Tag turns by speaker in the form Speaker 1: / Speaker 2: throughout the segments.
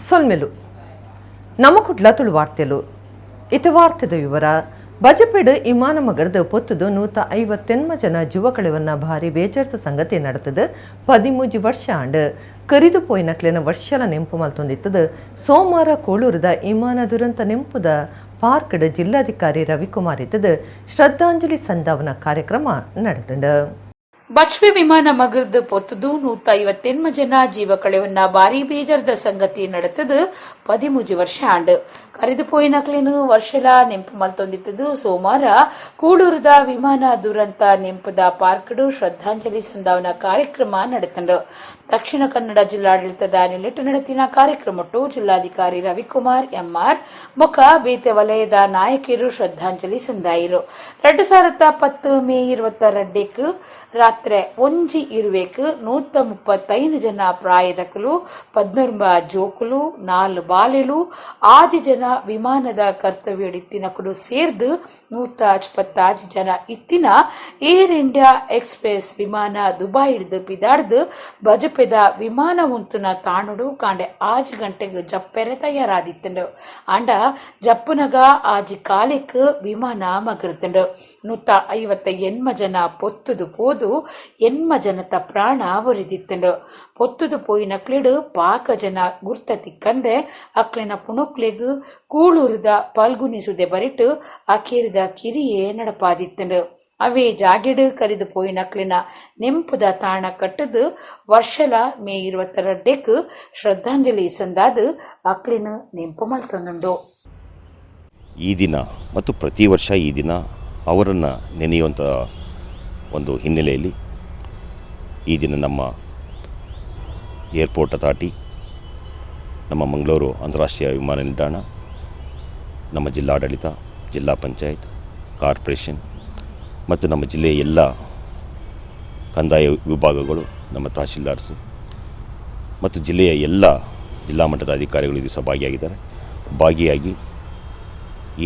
Speaker 1: ಸೊಲ್ಮೆಲು ನಮ್ಮ ಕುಡ್ಲ ತುಳು ವಾರ್ತೆಲು. ಇತ ವಾರ್ತೆದ ವಿವರ. ಬಜಪೆಡ್ ಇಮಾನ ಮಗರ್ದ ಪೊತ್ತುದು 158 ಜನ ಜುವಕಳೆವನ್ನ ಭಾರಿ ಬೇಜಾರ್ದ ಸಂಗತಿ ನಡೆತದು 13 ವರ್ಷ ಆಂಡ್. ಕರಿದು ಪೋಯಿನಕ್ಲೆನ ವರ್ಷಲ ನೆಂಪು ಮಲ್ತೊಂದಿತ್ತದು. ಸೋಮವಾರ ಕೋಳೂರದ ಇಮಾನ ದುರಂತ ನೆಂಪುದ ಪಾರ್ಕ್ಡ್ ಜಿಲ್ಲಾಧಿಕಾರಿ ರವಿಕುಮಾರ್ ಇತ್ತದು ಶ್ರದ್ಧಾಂಜಲಿ ಸಂದಾವನ ಕಾರ್ಯಕ್ರಮ ನಡೆತುಂಡು.
Speaker 2: ಬಚ್ವೆ ವಿಮಾನ ಮಗರ್ದ್ ಪೊತ್ತುದು 158 ಜನ ಜೀವ ಕಳೆವನ್ನ ಭಾರಿ ಬೇಜಾರ್ದ ಸಂಗತಿ ನಡೆತದು 13 ವರ್ಷ ಆಂಡ್. ಕರಿದು ಪೋಯಿನಕ್ಲೆನ್ ವರ್ಷಲ ನೆಂಪು ಮಲ್ತೊಂದಿತ್ತದು. ಸೋಮವಾರ ಕೂಳೂರದ ವಿಮಾನ ದುರಂತ ನೆಂಪುದ ಪಾರ್ಕ್ಡ್ ಶ್ರದ್ಧಾಂಜಲಿ ಸಂದಾವನ ಕಾರ್ಯಕ್ರಮ ನಡೆತಂಡು. ದಕ್ಷಿಣ ಕನ್ನಡ ಜಿಲ್ಲಾಡಳಿತದ ನೆಲೆಟ್ಟು ನಡೆತಿನ ಕಾರ್ಯಕ್ರಮಟ್ಟು ಜಿಲ್ಲಾಧಿಕಾರಿ ರವಿಕುಮಾರ್ ಎಂಆರ್ ಬೊಕ ಬೇತೆ ವಲಯದ ನಾಯಕಿಯರು ಶ್ರದ್ಧಾಂಜಲಿ ಸಂದಾಯಿರು. 2010 ಮೇ 22ಕ್ ರಾತ್ರೆ 1:20ಕ್ 135 ಜನ ಪ್ರಾಯದಕುಲು, 19 ಜೋಕುಲು, 4 ಬಾಲೆಲು, 6 ಜನ ವಿಮಾನದ ಕರ್ತವ್ಯ ಇತ್ತಿನಕುಲು ಸೇರ್ದು 156 ಜನ ಇತ್ತಿನ ಏರ್ ಇಂಡಿಯಾ ಎಕ್ಸ್ಪ್ರೆಸ್ ವಿಮಾನ ದುಬೈ ಹಿಡ್ದು ಪಿದಾಡ್ದು ಬಜಪೆದ ವಿಮಾನ ಉಂತುನ ತಾಣುಡು ಕಾಂಡೆ 6 ಗಂಟೆಗೆ ಜಪ್ಪೆರೆ ತಯಾರಾದಿತ್ತಂಡು. ಆಂಡ ಜಪ್ಪುನಗ 6:15ಕ್ ವಿಮಾನ ಮಗರ್ತಂಡು. 158 ಜನ ಪೊತ್ತುದು ಪೋದು 80 ಜನತ ಪ್ರಾಣ ಒರಿದಿತ್ತಂಡು. ಪೊತ್ತುದು ಪೋಯಿನಕ್ಲೆಡು ಪಾಕ ಜನ ಗುರ್ತ ತಿಕ್ಕಂದೆ ಅಕ್ಲೆನ ಪುಣಕ್ಲೆಗ್ ಕೂಳೂರದ ಪಲ್ಗುನಿ ಸುದೆ ಬರಿಟು ಅಕೇರಿದ ಕಿರಿಯೇ ನಡಪಾದಿತ್ತಂಡು. ಅವೇ ಜಾಗೆಡು ಕರಿದು ಪೋಯಿನಕ್ಲೆನ ನೆಂಪುದ ತಾಣ ಕಟ್ಟದು ವರ್ಷಲ ಮೇ 22ಕ್ ಶ್ರದ್ಧಾಂಜಲಿ ಸಂದಾದು ಅಕ್ಲೆನ ನೆಂಪು ಮಲ್ತೊಂದುಂಡು.
Speaker 3: ಈ ದಿನ ಮತ್ತು ಪ್ರತಿ ವರ್ಷ ಈ ದಿನ ಅವರನ್ನು ನೆನೆಯುವಂಥ ಒಂದು ಹಿನ್ನೆಲೆಯಲ್ಲಿ ಈ ದಿನ ನಮ್ಮ ಏರ್ಪೋರ್ಟ್ ಅಥಾರಿಟಿ, ನಮ್ಮ ಮಂಗಳೂರು ಅಂತಾರಾಷ್ಟ್ರೀಯ ವಿಮಾನ ನಿಲ್ದಾಣ, ನಮ್ಮ ಜಿಲ್ಲಾಡಳಿತ, ಜಿಲ್ಲಾ ಪಂಚಾಯತ್, ಕಾರ್ಪೊರೇಷನ್ ಮತ್ತು ನಮ್ಮ ಜಿಲ್ಲೆಯ ಎಲ್ಲ ಕಂದಾಯ ವಿಭಾಗಗಳು, ನಮ್ಮ ತಹಶೀಲ್ದಾರ್ಸು ಮತ್ತು ಜಿಲ್ಲೆಯ ಎಲ್ಲ ಜಿಲ್ಲಾ ಮಟ್ಟದ ಅಧಿಕಾರಿಗಳು ಈ ದಿವಸ ಭಾಗಿಯಾಗಿದ್ದಾರೆ. ಭಾಗಿಯಾಗಿ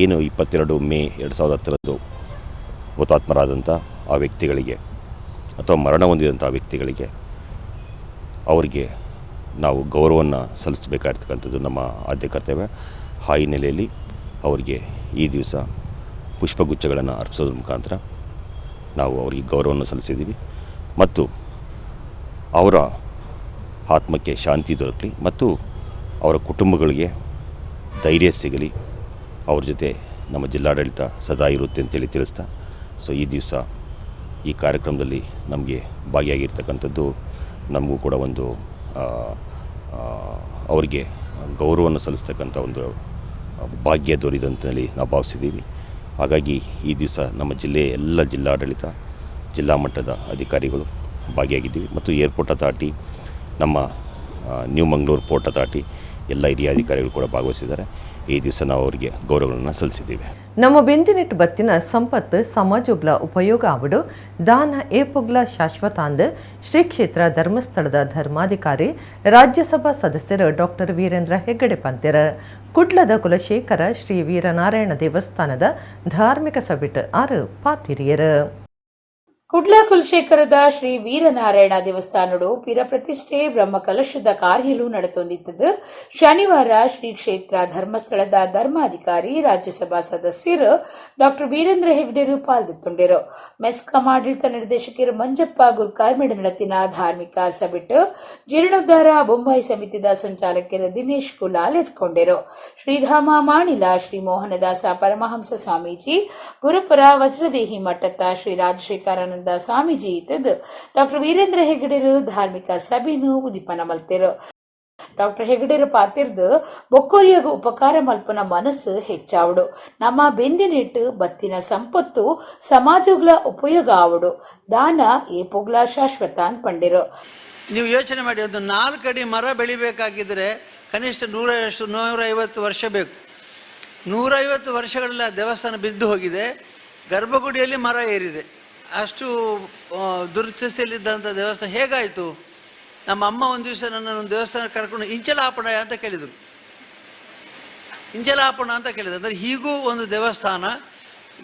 Speaker 3: ಏನು 22 ಮೇ 2010ರಂದು ಹುತಾತ್ಮರಾದಂಥ ಆ ವ್ಯಕ್ತಿಗಳಿಗೆ ಅಥವಾ ಮರಣ ಹೊಂದಿದಂಥ ವ್ಯಕ್ತಿಗಳಿಗೆ ಅವರಿಗೆ ನಾವು ಗೌರವವನ್ನು ಸಲ್ಲಿಸಬೇಕಾಗಿರ್ತಕ್ಕಂಥದ್ದು ನಮ್ಮ ಆದ್ಯ ಕರ್ತವ್ಯ. ಆ ಹಿನ್ನೆಲೆಯಲ್ಲಿ ಅವರಿಗೆ ಈ ದಿವಸ ಪುಷ್ಪಗುಚ್ಛಗಳನ್ನು ಅರ್ಪಿಸೋದ್ರ ಮುಖಾಂತರ ನಾವು ಅವರಿಗೆ ಗೌರವವನ್ನು ಸಲ್ಲಿಸಿದ್ದೀವಿ ಮತ್ತು ಅವರ ಆತ್ಮಕ್ಕೆ ಶಾಂತಿ ದೊರಕಲಿ ಮತ್ತು ಅವರ ಕುಟುಂಬಗಳಿಗೆ ಧೈರ್ಯ ಸಿಗಲಿ, ಅವ್ರ ಜೊತೆ ನಮ್ಮ ಜಿಲ್ಲಾಡಳಿತ ಸದಾ ಇರುತ್ತೆ ಅಂತೇಳಿ ತಿಳಿಸ್ತಾ, ಸೊ ಈ ದಿವಸ ಈ ಕಾರ್ಯಕ್ರಮದಲ್ಲಿ ನಮಗೆ ಭಾಗಿಯಾಗಿರ್ತಕ್ಕಂಥದ್ದು ನಮಗೂ ಕೂಡ ಒಂದು ಅವರಿಗೆ ಗೌರವವನ್ನು ಸಲ್ಲಿಸ್ತಕ್ಕಂಥ ಒಂದು ಭಾಗ್ಯ ದೊರೆತಂತೇಳಿ ನಾವು ಭಾವಿಸಿದ್ದೀವಿ. ಹಾಗಾಗಿ ಈ ದಿವಸ ನಮ್ಮ ಜಿಲ್ಲೆಯ ಎಲ್ಲ ಜಿಲ್ಲಾಡಳಿತ, ಜಿಲ್ಲಾ ಮಟ್ಟದ ಅಧಿಕಾರಿಗಳು ಭಾಗಿಯಾಗಿದ್ದೀವಿ ಮತ್ತು ಏರ್ಪೋರ್ಟ್ ಅಥಾರಿಟಿ, ನಮ್ಮ ನ್ಯೂ ಮಂಗಳೂರು ಪೋರ್ಟ್ ಅಥಾರಿಟಿ ಎಲ್ಲ ಹಿರಿಯ ಅಧಿಕಾರಿಗಳು ಕೂಡ ಭಾಗವಹಿಸಿದ್ದಾರೆ. ಈ ದಿವಸ ನಾವು ಅವರಿಗೆ ಗೌರವಗಳನ್ನು ಸಲ್ಲಿಸಿದ್ದೀವಿ.
Speaker 1: ನಮ್ಮ ಬೆಂದಿನೆಟ್ಟು ಬತ್ತಿನ ಸಂಪತ್ತು ಸಮಾಜೋಗ್ಲ ಉಪಯೋಗ ಆವಡು, ದಾನ ಏಪೊಗ್ಲ ಶಾಶ್ವತ ಅಂದ್ ಶ್ರೀ ಕ್ಷೇತ್ರ ಧರ್ಮಸ್ಥಳದ ಧರ್ಮಾಧಿಕಾರಿ, ರಾಜ್ಯಸಭಾ ಸದಸ್ಯರು ಡಾಕ್ಟರ್ ವೀರೇಂದ್ರ ಹೆಗ್ಗಡೆ ಪಂತೆರ್. ಕುಡ್ಲದ ಕುಲಶೇಖರ ಶ್ರೀ ವೀರನಾರಾಯಣ ದೇವಸ್ಥಾನದ ಧಾರ್ಮಿಕ ಸಭೆಟ್ ಆರು ಪಾತಿರಿಯರು.
Speaker 2: ಕುಡ್ಲ ಕುಲಶೇಖರದ ಶ್ರೀ ವೀರನಾರಾಯಣ ದೇವಸ್ಥಾನಡು ಪಿರಪ್ರತಿಷ್ಠೆ ಬ್ರಹ್ಮಕಲಶದ ಕಾರ್ಯಲು ನಡೆತೊಂದಿತ್ತದು. ಶನಿವಾರ ಶ್ರೀ ಕ್ಷೇತ್ರ ಧರ್ಮಸ್ಥಳದ ಧರ್ಮಾಧಿಕಾರಿ, ರಾಜ್ಯಸಭಾ ಸದಸ್ಯರು ಡಾಕ್ಟರ್ ವೀರೇಂದ್ರ ಹೆಗ್ಡೆರು ಪಾಲ್ದಿತ್ತುಂಡಿರು. ಮೆಸ್ಕಾಂ ಆಡಳಿತ ನಿರ್ದೇಶಕರು ಮಂಜಪ್ಪ ಗುರ್ಕಾರ್ಮಿಡ ನಡತಿನ ಧಾರ್ಮಿಕ ಸಭೆಟ್ ಜೀರ್ಣೋದ್ಧಾರ ಬೊಂಬಾಯಿ ಸಮಿತಿದ ಸಂಚಾಲಕರು ದಿನೇಶ್ ಕುಲಾಲ್ ಎತ್ಕೊಂಡಿರು. ಶ್ರೀಧಾಮ ಮಾಣಿಲ ಶ್ರೀ ಮೋಹನದಾಸ ಪರಮಹಂಸ ಸ್ವಾಮೀಜಿ, ಗುರುಪುರ ವಜ್ರದೇಹಿ ಮಠದ ಶ್ರೀ ರಾಜಶೇಖರಾನಂದ ಸ್ವಾಮೀಜಿ ಇತ್ತದ್ದು ಡಾಕ್ಟರ್ ವೀರೇಂದ್ರ ಹೆಗಡೆರು ಧಾರ್ಮಿಕ ಸಭೆನು ಉದಿಪನ ಮಲ್ತೆರು. ಡಾಕ್ಟರ್ ಹೆಗಡೆರು ಪಾತಿರ್ದು ಬೊಕ್ಕೊರಿಯಗ ಉಪಕಾರ ಮಲ್ಪನ ಮನಸ್ಸು ಹೆಚ್ಚಾವಡು, ನಮ್ಮ ಬೆಂದಿನಿಟ್ಟು ಬತ್ತಿನ ಸಂಪತ್ತು ಸಮಾಜಗಳ ಉಪಯೋಗ ಆವಡು, ದಾನ ಏಪೊಗ್ಲ ಶಾಶ್ವತ ಪಂಡಿರು.
Speaker 4: ನೀವು ಯೋಚನೆ ಮಾಡಿ, ಒಂದು 4 ಅಡಿ ಮರ ಬೆಳಿಬೇಕಾಗಿದ್ದರೆ ಕನಿಷ್ಠ 150 ವರ್ಷ ಬೇಕು. 150 ವರ್ಷಗಳಲ್ಲಿ ಆ ದೇವಸ್ಥಾನ ಬಿದ್ದು ಹೋಗಿದೆ. ಗರ್ಭಗುಡಿಯಲ್ಲಿ ಮರ ಏರಿದೆ. ಅಷ್ಟು ದುರ್ಸ್ಥಿತಿಯಲ್ಲಿದ್ದಂಥ ದೇವಸ್ಥಾನ ಹೇಗಾಯಿತು? ನಮ್ಮ ಅಮ್ಮ ಒಂದು ದಿವಸ ನನ್ನನ್ನು ಒಂದು ದೇವಸ್ಥಾನ ಕರ್ಕೊಂಡು ಇಂಚಲಾಪಣ ಅಂತ ಕೇಳಿದರು. ಇಂಚಲಾಪಣ ಅಂತ ಕೇಳಿದ್ರು. ಅಂದರೆ ಹೀಗೂ ಒಂದು ದೇವಸ್ಥಾನ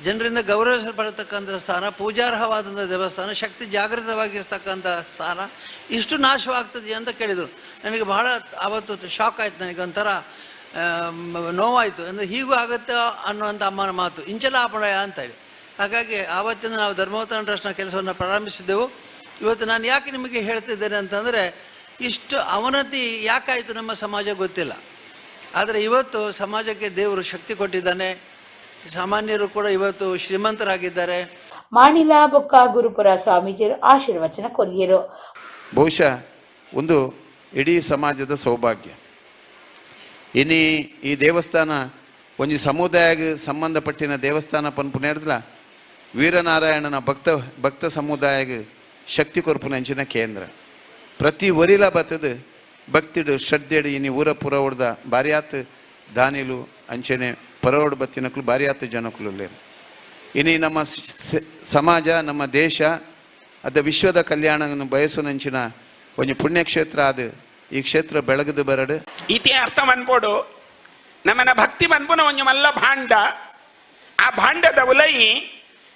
Speaker 4: ಜನರಿಂದ ಗೌರವಿಸಲ್ಪಡತಕ್ಕಂಥ ಸ್ಥಾನ, ಪೂಜಾರ್ಹವಾದಂಥ ದೇವಸ್ಥಾನ, ಶಕ್ತಿ ಜಾಗೃತವಾಗಿಸ್ತಕ್ಕಂಥ ಸ್ಥಾನ, ಇಷ್ಟು ನಾಶವಾಗ್ತದೆ ಅಂತ ಕೇಳಿದರು. ನನಗೆ ಬಹಳ ಆವತ್ತು ಶಾಕ್ ಆಯಿತು, ನನಗೆ ಒಂಥರ ನೋವಾಯಿತು. ಅಂದರೆ ಹೀಗೂ ಆಗುತ್ತೋ ಅನ್ನುವಂಥ ಅಮ್ಮನ ಮಾತು, ಇಂಚಲಾಪಣಯ ಅಂತೇಳಿ. ಹಾಗಾಗಿ ಆವತ್ತಿಂದ ನಾವು ಧರ್ಮೋತ್ಥಾನ ಟ್ರಸ್ಟ್ನ ಕೆಲಸವನ್ನು ಪ್ರಾರಂಭಿಸಿದ್ದೆವು. ಇವತ್ತು ನಾನು ಯಾಕೆ ನಿಮಗೆ ಹೇಳ್ತಿದ್ದೇನೆ ಅಂತಂದರೆ, ಇಷ್ಟು ಅವನತಿ ಯಾಕಾಯಿತು ನಮ್ಮ ಸಮಾಜ ಗೊತ್ತಿಲ್ಲ. ಆದರೆ ಇವತ್ತು ಸಮಾಜಕ್ಕೆ ದೇವರು ಶಕ್ತಿ ಕೊಟ್ಟಿದ್ದಾನೆ. ಸಾಮಾನ್ಯರು ಕೂಡ ಇವತ್ತು ಶ್ರೀಮಂತರಾಗಿದ್ದಾರೆ.
Speaker 2: ಮಾಣಿಲ ಬೊಕ್ಕ ಗುರುಪುರ ಸ್ವಾಮೀಜಿಯರು ಆಶೀರ್ವಚನ ಕೊರಿಯರು.
Speaker 5: ಬಹುಶಃ ಒಂದು ಇಡೀ ಸಮಾಜದ ಸೌಭಾಗ್ಯ. ಇನಿ ಈ ದೇವಸ್ಥಾನ ಒಂಜಿ ಸಮುದಾಯಕ್ಕೆ ಸಂಬಂಧಪಟ್ಟಿನ ದೇವಸ್ಥಾನ ಪನ್ಪುನೇರ್ದಲ ವೀರನಾರಾಯಣನ ಭಕ್ತ ಭಕ್ತ ಸಮುದಾಯಕ್ಕೆ ಶಕ್ತಿ ಕೊರ್ಪುನ ಅಂಚಿನ ಕೇಂದ್ರ. ಪ್ರತಿ ಒರಿಲ ಬತ್ತದ ಭಕ್ತಿಡು ಶ್ರದ್ಧೆಡು ಇನಿ ಊರ ಪುರವಡ್ದ ಬಾರಿಯಾತ್ ದಾನಿಲು ಅಂಚನೆ ಪರವಡ್ ಬತ್ತಿನಕ್ಲು ಬಾರಿಯಾತ್ ಜನಕುಲು ಲೇರು. ಇನಿ ನಮ್ಮ ಸಮಾಜ, ನಮ್ಮ ದೇಶ ಅದ ವಿಶ್ವದ ಕಲ್ಯಾಣವನ್ನು ಬಯಸುನಂಚಿನ ಒಂಜಿ ಪುಣ್ಯಕ್ಷೇತ್ರ ಅದು ಈ ಕ್ಷೇತ್ರ ಬೆಳಗದು ಬರಡು.
Speaker 6: ಇತಿ ಅರ್ಥ ಮನ್ಪೋಡು ನಮ್ಮನ ಭಕ್ತಿ ಮನ್ಪುನ ಒಂಜಿ ಮಲ್ಲ ಭಾಂಡ. ಆ ಭಾಂಡದ ಉಲೈ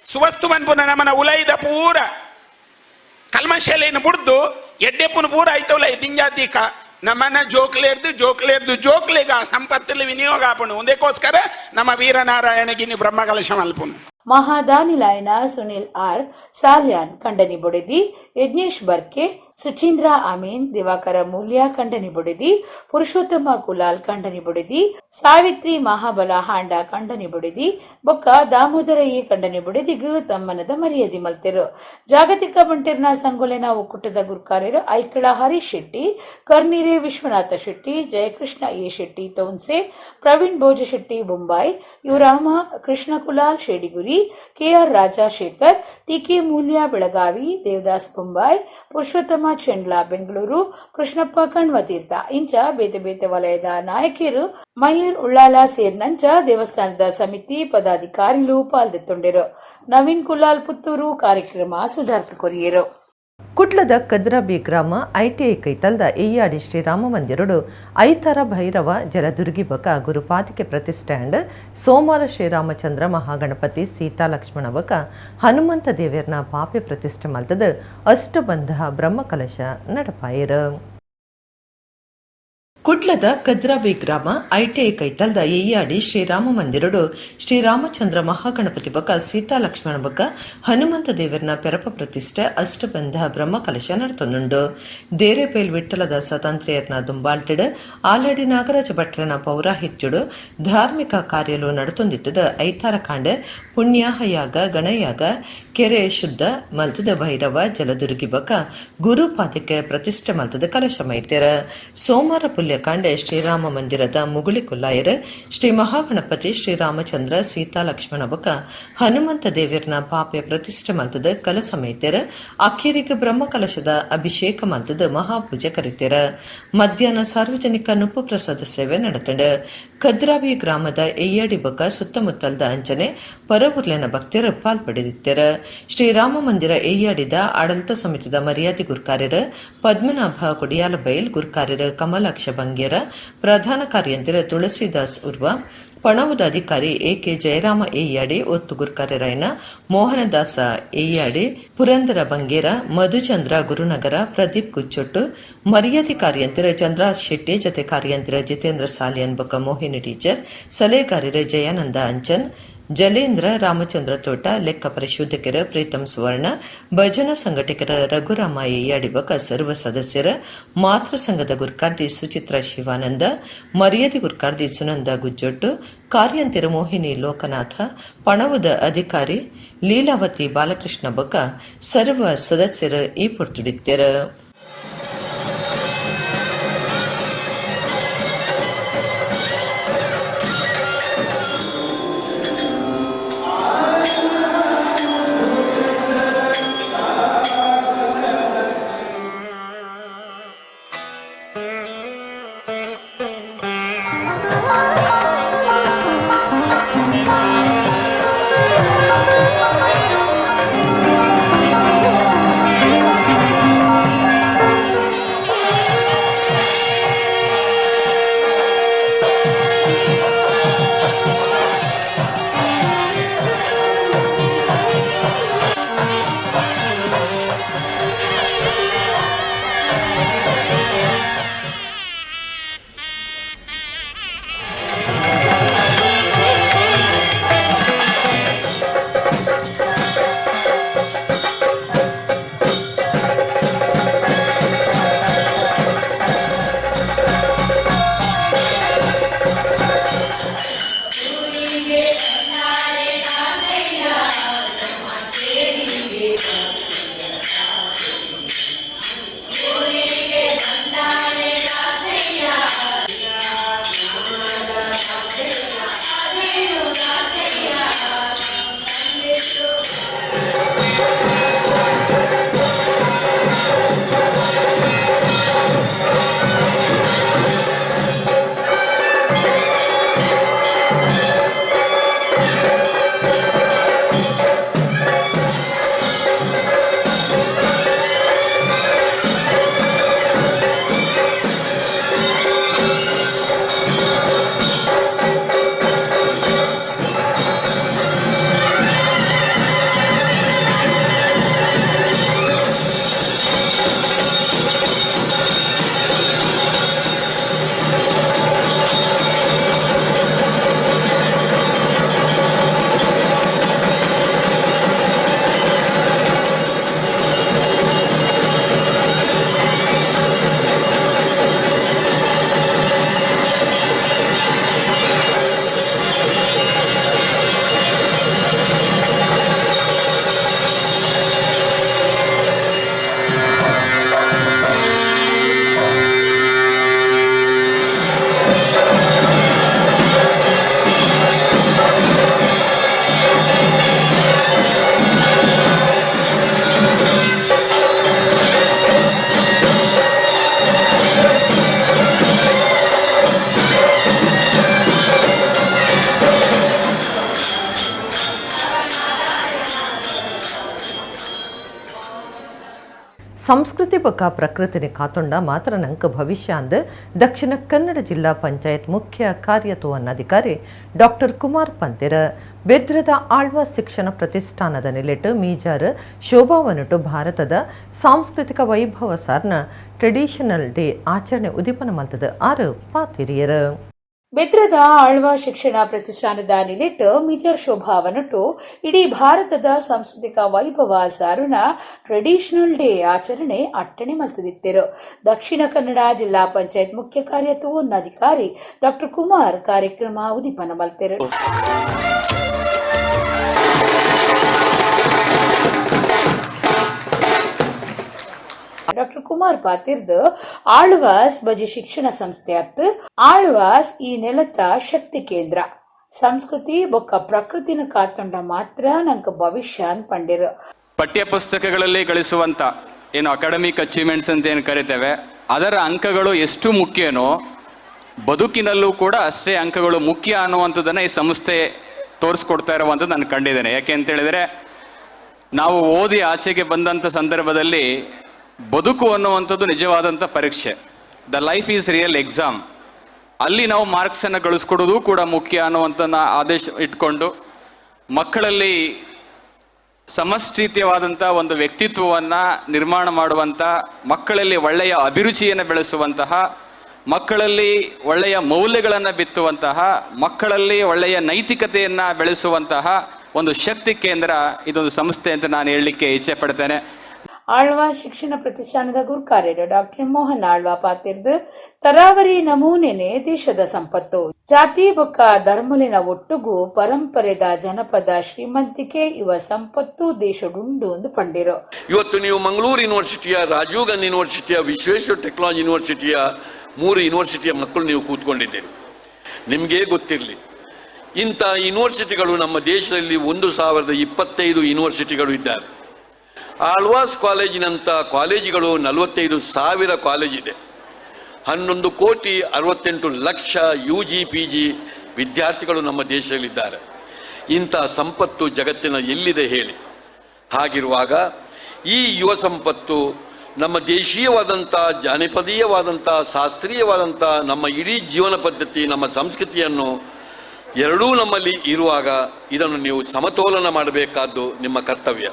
Speaker 6: ಸುವಸ್ತು ಮನ್ಪುನ ನಮ್ಮನ ಉಲೈದ ಪೂರ ಕಲ್ಮಶಾಲೆಯನ್ನು ಬುಡ್ದು ಎಡ್ಡೆಪ್ಪುನ ಪೂರ ಆಯ್ತವಲ್ಲ ದಿಂಜಾತೀಕ ನಮ್ಮನ್ನ ಜೋಕ್ಲೇರ್ದು ಜೋಕ್ಲೇರ್ದು ಜೋಕ್ಲೆಗ ಸಂಪತ್ತಲ್ಲಿ ವಿನಿಯೋಗ ಆಪುಂಡು. ಒಂದೇಕೋಸ್ಕರ ನಮ್ಮ ವೀರನಾರಾಯಣಗಿನಿ ಬ್ರಹ್ಮಕಲಶ ಮಲ್ಪುನು.
Speaker 2: ಮಹಾದಾನಿಲಾಯನ ಸುನಿಲ್ ಆರ್ ಸಾಲ್ಯಾನ್ ಕಂಡನಿ ಬೊಡೆದಿ, ಯಜ್ಞೇಶ್ ಬರ್ಕೆ, ಸುಚೀಂದ್ರ ಅಮೀನ್, ದಿವಾಕರ ಮೂಲ್ಯ ಕಂಡನಿ ಬೊಡೆದಿ, ಪುರುಷೋತ್ತಮ ಕುಲಾಲ್ ಕಂಡನಿ ಬೊಡೆದಿ, ಸಾವಿತ್ರಿ ಮಹಾಬಲ ಹಾಂಡ ಕಂಡನಿ ಬೊಡೆದಿ, ಬೊಕ್ಕ ದಾಮೋದರ ಎ ಕಂಡನಿ ಬೊಡೆದಿಗು ತಮ್ಮನದ ಮರ್ಯಾದೆ ಮಲ್ತೆರು. ಜಾಗತಿಕ ಬಂಟೆರ್ನ ಸಂಗೊಲೆನ ಒಕ್ಕೂಟದ ಗುರ್ಕಾರ್ಯರು ಐಕಳ ಹರೀಶ್ ಶೆಟ್ಟಿ, ಕರ್ನೀರೆ ವಿಶ್ವನಾಥ ಶೆಟ್ಟಿ, ಜಯಕೃಷ್ಣ ಎ ಶೆಟ್ಟಿ ತೌನ್ಸೆ, ಪ್ರವೀಣ್ ಭೋಜ ಶೆಟ್ಟಿ ಬೊಂಬಾಯಿ, ಯುರಾಮ ಕೃಷ್ಣ ಕುಲಾಲ್ ಶೇಡಿಗುರಿ, ಕೆಆರ್ ರಾಜಶೇಖರ್, ಟಿಕೆ ಮೂಲ್ಯ ಬೆಳಗಾವಿ, ದೇವದಾಸ್ ಬೊಂಬಾಯಿ, ಪುರುಷೋತ್ತಮ ಚೆಂಡ್ಲಾ ಬೆಂಗಳೂರು, ಕೃಷ್ಣಪ್ಪ ಕಣ್ವತೀರ್ಥ ಇಂಚ ಬೇತೆ ಬೇತೆ ವಲಯದ ನಾಯಕಿಯರು ಮಯೂರ್ ಉಳ್ಳಾಲ ಸೇರಿನಂಚ ದೇವಸ್ಥಾನದ ಸಮಿತಿ ಪದಾಧಿಕಾರಿಗಳು ಪಾಲ್ದೆತ್ತೊಂಡಿರು. ನವೀನ್ ಕುಲಾಲ್ ಪುತ್ತೂರು ಕಾರ್ಯಕ್ರಮ ಸುಧಾರ್ಥ ಕೊರಿಯರು.
Speaker 1: ಕುಡ್ಲದ ಕದ್ರಬಿ ಗ್ರಾಮ ಐಟಿಐ ಕೈತಲ್ದ ಎಯ್ಯಾಡಿ ಶ್ರೀರಾಮ ಮಂದಿರಡು ಐತರ ಭೈರವ ಜಲದುರ್ಗಿ ಬಕ ಗುರುಪಾದಿಕೆ ಪ್ರತಿಷ್ಠೆ ಅಂಡ್ ಸೋಮವಾರ ಶ್ರೀರಾಮಚಂದ್ರ ಮಹಾಗಣಪತಿ ಸೀತಾ ಲಕ್ಷ್ಮಣ ಬಕ ಹನುಮಂತ ದೇವೇರ್ನ ಪಾಪೆ ಪ್ರತಿಷ್ಠೆ ಮಲ್ತದ ಅಷ್ಟಬಂಧ ಬ್ರಹ್ಮಕಲಶ ನಡಪಾಯಿರು. ಕುಡ್ಲದ ಕದ್ರಾಬಿ ಗ್ರಾಮ ಐಟಿಐ ಕೈತಲ್ದ ಎಯ್ಯಾಡಿ ಶ್ರೀರಾಮ ಮಂದಿರಡು ಶ್ರೀರಾಮಚಂದ್ರ ಮಹಾಗಣಪತಿ ಬಕ ಸೀತಾ ಲಕ್ಷ್ಮಣ ಬಕ ಹನುಮಂತ ದೇವರನ ಪೆರಪ ಪ್ರತಿಷ್ಠೆ ಅಷ್ಟಬಂಧ ಬ್ರಹ್ಮಕಲಶ ನಡತೊಂದುಂಡು. ದೇರೆಪೇಲ್ ವಿಠಲದಾಸ ತಂತ್ರಿಯರ್ನ ದುಂಬಾಳ್ತಿಡು ಆಲಡಿ ನಾಗರಾಜ ಭಟ್ರನ ಪೌರಾಹಿತ್ಯುಡು ಧಾರ್ಮಿಕ ಕಾರ್ಯಲು ನಡತೊಂದಿತ್ತದ. ಐತಾರ ಕಾಂಡೆ ಪುಣ್ಯಾಹಯಾಗ ಗಣಯಾಗ ಕೆರೆ ಶುದ್ಧ ಮಲ್ತದ ಭೈರವ ಜಲದುರ್ಗಿ ಬಕ ಗುರುಪಾದಕ್ಕೆ ಪ್ರತಿಷ್ಠೆ ಮಲ್ತದ ಕಲಶ ಮೈತೆರ. ಸೋಮವಾರ ಪುಲ್ಯಕಾಂಡೆ ಶ್ರೀರಾಮ ಮಂದಿರದ ಮುಗುಳಿ ಕುಲ್ಲಾಯರ್ ಶ್ರೀ ಮಹಾಗಣಪತಿ ಶ್ರೀರಾಮಚಂದ್ರ ಸೀತಾ ಲಕ್ಷ್ಮಣ ಬಕ ಹನುಮಂತ ದೇವಿರ್ನ ಪಾಪೆ ಪ್ರತಿಷ್ಠೆ ಮಲ್ತದ ಕಲಸ ಮೈತೆರ. ಅಕ್ಕೇರಿಗೆ ಬ್ರಹ್ಮ ಕಲಶದ ಅಭಿಷೇಕ ಮಲ್ತದ ಮಹಾಪೂಜೆ ಕರಿತೆರ. ಮಧ್ಯಾಹ್ನ ಸಾರ್ವಜನಿಕ ನುಪ್ಪು ಪ್ರಸಾದ ಸೇವೆ ನಡೆತಂಡ. ಕದ್ರಾವಿ ಗ್ರಾಮದ ಎಯ್ಯಾಡಿ ಬಕ ಸುತ್ತಮುತ್ತಲದ ಅಂಚನೆ ಪರವುರ್ಲೆನ ಭಕ್ತರ ಪಾಲ್ಪಡೆದಿತ್ತೆರ. ಶ್ರೀರಾಮ ಮಂದಿರ ಎಯ್ಯಾಡಿದ ಆಡಳಿತ ಸಮಿತಿದ ಮರ್ಯಾದೆ ಗುರ್ಕಾರ್ಯರ ಪದ್ಮನಾಭ ಕೊಡಿಯಾಲಬೈಲ್, ಗುರ್ಕಾರ್ಯರ ಕಮಲಾಕ್ಷ ಬಂಗೇರ, ಪ್ರಧಾನ ಕಾರ್ಯಂತಿರ ತುಳಸಿದಾಸ್ ಉರ್ವ, ಪಣವುದ ಅಧಿಕಾರಿ ಎ ಕೆ ಜಯರಾಮ ಎಯ್ಯಾಡಿ, ಒತ್ತು ಗುರ್ಕಾರ್ಯರಾಯನ ಮೋಹನದಾಸ ಎಯ್ಯಾಡಿ, ಪುರಂದರ ಬಂಗೇರ, ಮಧುಚಂದ್ರ ಗುರುನಗರ, ಪ್ರದೀಪ್ ಗುಚ್ಚೊಟ್ಟು, ಮರ್ಯಾದೆ ಕಾರ್ಯಂತಿರ ಚಂದ್ರ ಶೆಟ್ಟಿ, ಜತೆ ಕಾರ್ಯಂತಿರ ಜಿತೇಂದ್ರ ಸಾಲಿಯನ್ ಬೊಕ್ಕ ಮೋಹಿನಿ ಟೀಚರ್, ಸಲಹೆಗಾರರ ಜಯಾನಂದ ಅಂಚನ್, ಜಲೇಂದ್ರ ರಾಮಚಂದ್ರ ತೋಟ, ಲೆಕ್ಕ ಪರಿಶೋಧಕರ ಪ್ರೀತಂ ಸುವರ್ಣ, ಭಜನಾ ಸಂಘಟಕರ ರಘುರಾಮ ಎಯ್ಯಾಡಿ ಬೊಕ್ಕ ಸರ್ವ ಸದಸ್ಯರ, ಮಾತೃ ಸಂಘದ ಗುರ್ಕಾರ್ದಿ ಸುಚಿತ್ರ ಶಿವಾನಂದ, ಮರ್ಯಾದೆ ಗುರ್ಕಾರ್ದಿ ಸುನಂದ ಗುಜ್ಜೊಟ್ಟು, ಕಾರ್ಯಂತಿರ ಮೋಹಿನಿ ಲೋಕನಾಥ, ಪಣವುದ ಅಧಿಕಾರಿ ಲೀಲಾವತಿ ಬಾಲಕೃಷ್ಣ ಬೊಕ್ಕ ಸರ್ವ ಸದಸ್ಯರ ಈ ಪೊರ್ತುಡಿತ್ತೆರ್. ಸಂಸ್ಕೃತಿ ಬೊಕ್ಕ ಪ್ರಕೃತಿನಿ ಕಾತೊಂಡ ಮಾತ್ರ ನಂಕ ಭವಿಷ್ಯ ಅಂದ್ ದಕ್ಷಿಣ ಕನ್ನಡ ಜಿಲ್ಲಾ ಪಂಚಾಯತ್ ಮುಖ್ಯ ಕಾರ್ಯತೋವನ್ನಾಧಿಕಾರಿ ಡಾಕ್ಟರ್ ಕುಮಾರ್ ಪಂತೆರ್. ಬೆದ್ರದ ಆಳ್ವ ಶಿಕ್ಷಣ ಪ್ರತಿಷ್ಠಾನದ ನಿಲೆಟ್ ಮೀಜಾರ್ ಶೋಭಾವನುಟು ಭಾರತದ ಸಾಂಸ್ಕೃತಿಕ ವೈಭವ ಸಾರ್ನ ಟ್ರೆಡಿಷನಲ್ ಡೇ ಆಚರಣೆ ಉದೀಪನ ಮಲ್ತದ ಆರು ಪಾತಿರಿಯರು.
Speaker 2: ಬೆದ್ರದ ಆಳ್ವ ಶಿಕ್ಷಣ ಪ್ರತಿಷ್ಠಾನದ ನಿಲೆಟ್ ಮಿಜರ್ ಶೋಭಾವನಟು ಇಡೀ ಭಾರತದ ಸಾಂಸ್ಕೃತಿಕ ವೈಭವ ಸಾರುನ ಟ್ರೆಡಿಷನಲ್ ಡೇ ಆಚರಣೆ ಅಟ್ಟಣೆ ಮಲ್ತದಿತ್ತೆರು. ದಕ್ಷಿಣ ಕನ್ನಡ ಜಿಲ್ಲಾ ಪಂಚಾಯತ್ ಮುಖ್ಯ ಕಾರ್ಯತೋನ್ನಾಧಿಕಾರಿ ಡಾಕ್ಟರ್ ಕುಮಾರ್ ಕಾರ್ಯಕ್ರಮ ಉದ್ದೀಪನ ಮಲ್ತೆರು. ಡಾಕ್ಟರ್ ಕುಮಾರ್ ಪಾತಿರ್ದು ಆಳ್ವಾಸ್ ಬಜಿ ಶಿಕ್ಷಣ ಸಂಸ್ಥೆ ಅತ್ತು ಆಳ್ವಾಸ್ ಈ ನೆಲತ ಶಕ್ತಿ ಕೇಂದ್ರ, ಸಂಸ್ಕೃತಿ ಬೊಕ್ಕ ಪ್ರಕೃತಿನ ಕಾತೊಂಡ ಮಾತ್ರ ನಂಕ ಭವಿಷ್ಯ ಅಂತ ಪಂಡಿರು.
Speaker 7: ಪಠ್ಯ ಪುಸ್ತಕಗಳಲ್ಲಿ ಗಳಿಸುವಂತ ಏನು ಅಕಾಡೆಮಿಕ್ ಅಚೀವ್ಮೆಂಟ್ಸ್ ಅಂತ ಏನು ಕರಿತೇವೆ, ಅದರ ಅಂಕಗಳು ಎಷ್ಟು ಮುಖ್ಯನೋ ಬದುಕಿನಲ್ಲೂ ಕೂಡ ಅಷ್ಟೇ ಅಂಕಗಳು ಮುಖ್ಯ ಅನ್ನುವಂಥದ್ದನ್ನು ಈ ಸಂಸ್ಥೆ ತೋರಿಸ್ಕೊಡ್ತಾ ಇರುವಂಥದ್ದು ನಾನು ಕಂಡಿದ್ದೇನೆ. ಯಾಕೆ ಅಂತೇಳಿದರೆ, ನಾವು ಓದಿ ಆಚೆಗೆ ಬಂದಂಥ ಸಂದರ್ಭದಲ್ಲಿ ಬದುಕು ಅನ್ನುವಂಥದ್ದು ನಿಜವಾದಂಥ ಪರೀಕ್ಷೆ. The life is real exam. ಅಲ್ಲಿ ನಾವು ಮಾರ್ಕ್ಸನ್ನು ಗಳಿಸ್ಕೊಡೋದು ಕೂಡ ಮುಖ್ಯ ಅನ್ನುವಂಥನ್ನ ಆದೇಶ ಇಟ್ಕೊಂಡು ಮಕ್ಕಳಲ್ಲಿ ಸಮಷ್ಟಿತ್ಯವಾದಂಥ ಒಂದು ವ್ಯಕ್ತಿತ್ವವನ್ನು ನಿರ್ಮಾಣ ಮಾಡುವಂಥ, ಮಕ್ಕಳಲ್ಲಿ ಒಳ್ಳೆಯ ಅಭಿರುಚಿಯನ್ನು ಬೆಳೆಸುವಂತಹ, ಮಕ್ಕಳಲ್ಲಿ ಒಳ್ಳೆಯ ಮೌಲ್ಯಗಳನ್ನು ಬಿತ್ತುವಂತಹ, ಮಕ್ಕಳಲ್ಲಿ ಒಳ್ಳೆಯ ನೈತಿಕತೆಯನ್ನು ಬೆಳೆಸುವಂತಹ ಒಂದು ಶಕ್ತಿ ಕೇಂದ್ರ ಇದೊಂದು ಸಂಸ್ಥೆ ಅಂತ ನಾನು ಹೇಳಲಿಕ್ಕೆ ಇಚ್ಛೆ ಪಡ್ತೇನೆ.
Speaker 2: ಆಳ್ವ ಶಿಕ್ಷಣ ಪ್ರತಿಷ್ಠಾನದ ಗುರುಕಾರ್ಯರು ಡಾಕ್ಟರ್ ಮೋಹನ್ ಆಳ್ವ ಪಾತಿರ್ದು ತರಾವರಿ ನಮೂನೆನೆ ದೇಶದ ಸಂಪತ್ತು, ಜಾತಿ ಬೊಕ್ಕ ಧರ್ಮಲಿನ ಒಟ್ಟುಗು ಪರಂಪರೆದ ಜನಪದ ಶ್ರೀಮಂತಿಕೆ ಇವ ಸಂಪತ್ತು ದೇಶಡುಂಡು ಎಂದು ಪಂಡಿರು.
Speaker 8: ಇವತ್ತು ನೀವು ಮಂಗಳೂರು ಯೂನಿವರ್ಸಿಟಿಯ, ರಾಜೀವ್ ಗಾಂಧಿ ಯೂನಿವರ್ಸಿಟಿಯ, ವಿಶ್ವೇಶ್ವರ ಟೆಕ್ನಾಲಜಿ ಯೂನಿವರ್ಸಿಟಿಯ 3 ಯೂನಿವರ್ಸಿಟಿಯ ಮಕ್ಕಳು ನೀವು ಕೂತ್ಕೊಂಡಿದ್ದೀರಿ. ನಿಮಗೇ ಗೊತ್ತಿರಲಿ, ಇಂಥ ಯೂನಿವರ್ಸಿಟಿಗಳು ನಮ್ಮ ದೇಶದಲ್ಲಿ 1025 ಯೂನಿವರ್ಸಿಟಿಗಳು ಇದ್ದಾರೆ. ಆಳ್ವಾಸ್ ಕಾಲೇಜಿನಂಥ ಕಾಲೇಜುಗಳು 45,000 ಕಾಲೇಜಿದೆ. 11 ಕೋಟಿ 68 ಲಕ್ಷ UG PG ವಿದ್ಯಾರ್ಥಿಗಳು ನಮ್ಮ ದೇಶದಲ್ಲಿದ್ದಾರೆ. ಇಂಥ ಸಂಪತ್ತು ಜಗತ್ತಿನ ಎಲ್ಲಿದೆ ಹೇಳಿ? ಹಾಗಿರುವಾಗ ಈ ಯುವ ಸಂಪತ್ತು ನಮ್ಮ ದೇಶೀಯವಾದಂಥ, ಜಾನಪದೀಯವಾದಂಥ, ಶಾಸ್ತ್ರೀಯವಾದಂಥ ನಮ್ಮ ಇಡೀ ಜೀವನ ಪದ್ಧತಿ, ನಮ್ಮ ಸಂಸ್ಕೃತಿಯನ್ನು ಎರಡೂ ನಮ್ಮಲ್ಲಿ ಇರುವಾಗ ಇದನ್ನು ನೀವು ಸಮತೋಲನ ಮಾಡಬೇಕಾದ್ದು ನಿಮ್ಮ ಕರ್ತವ್ಯ.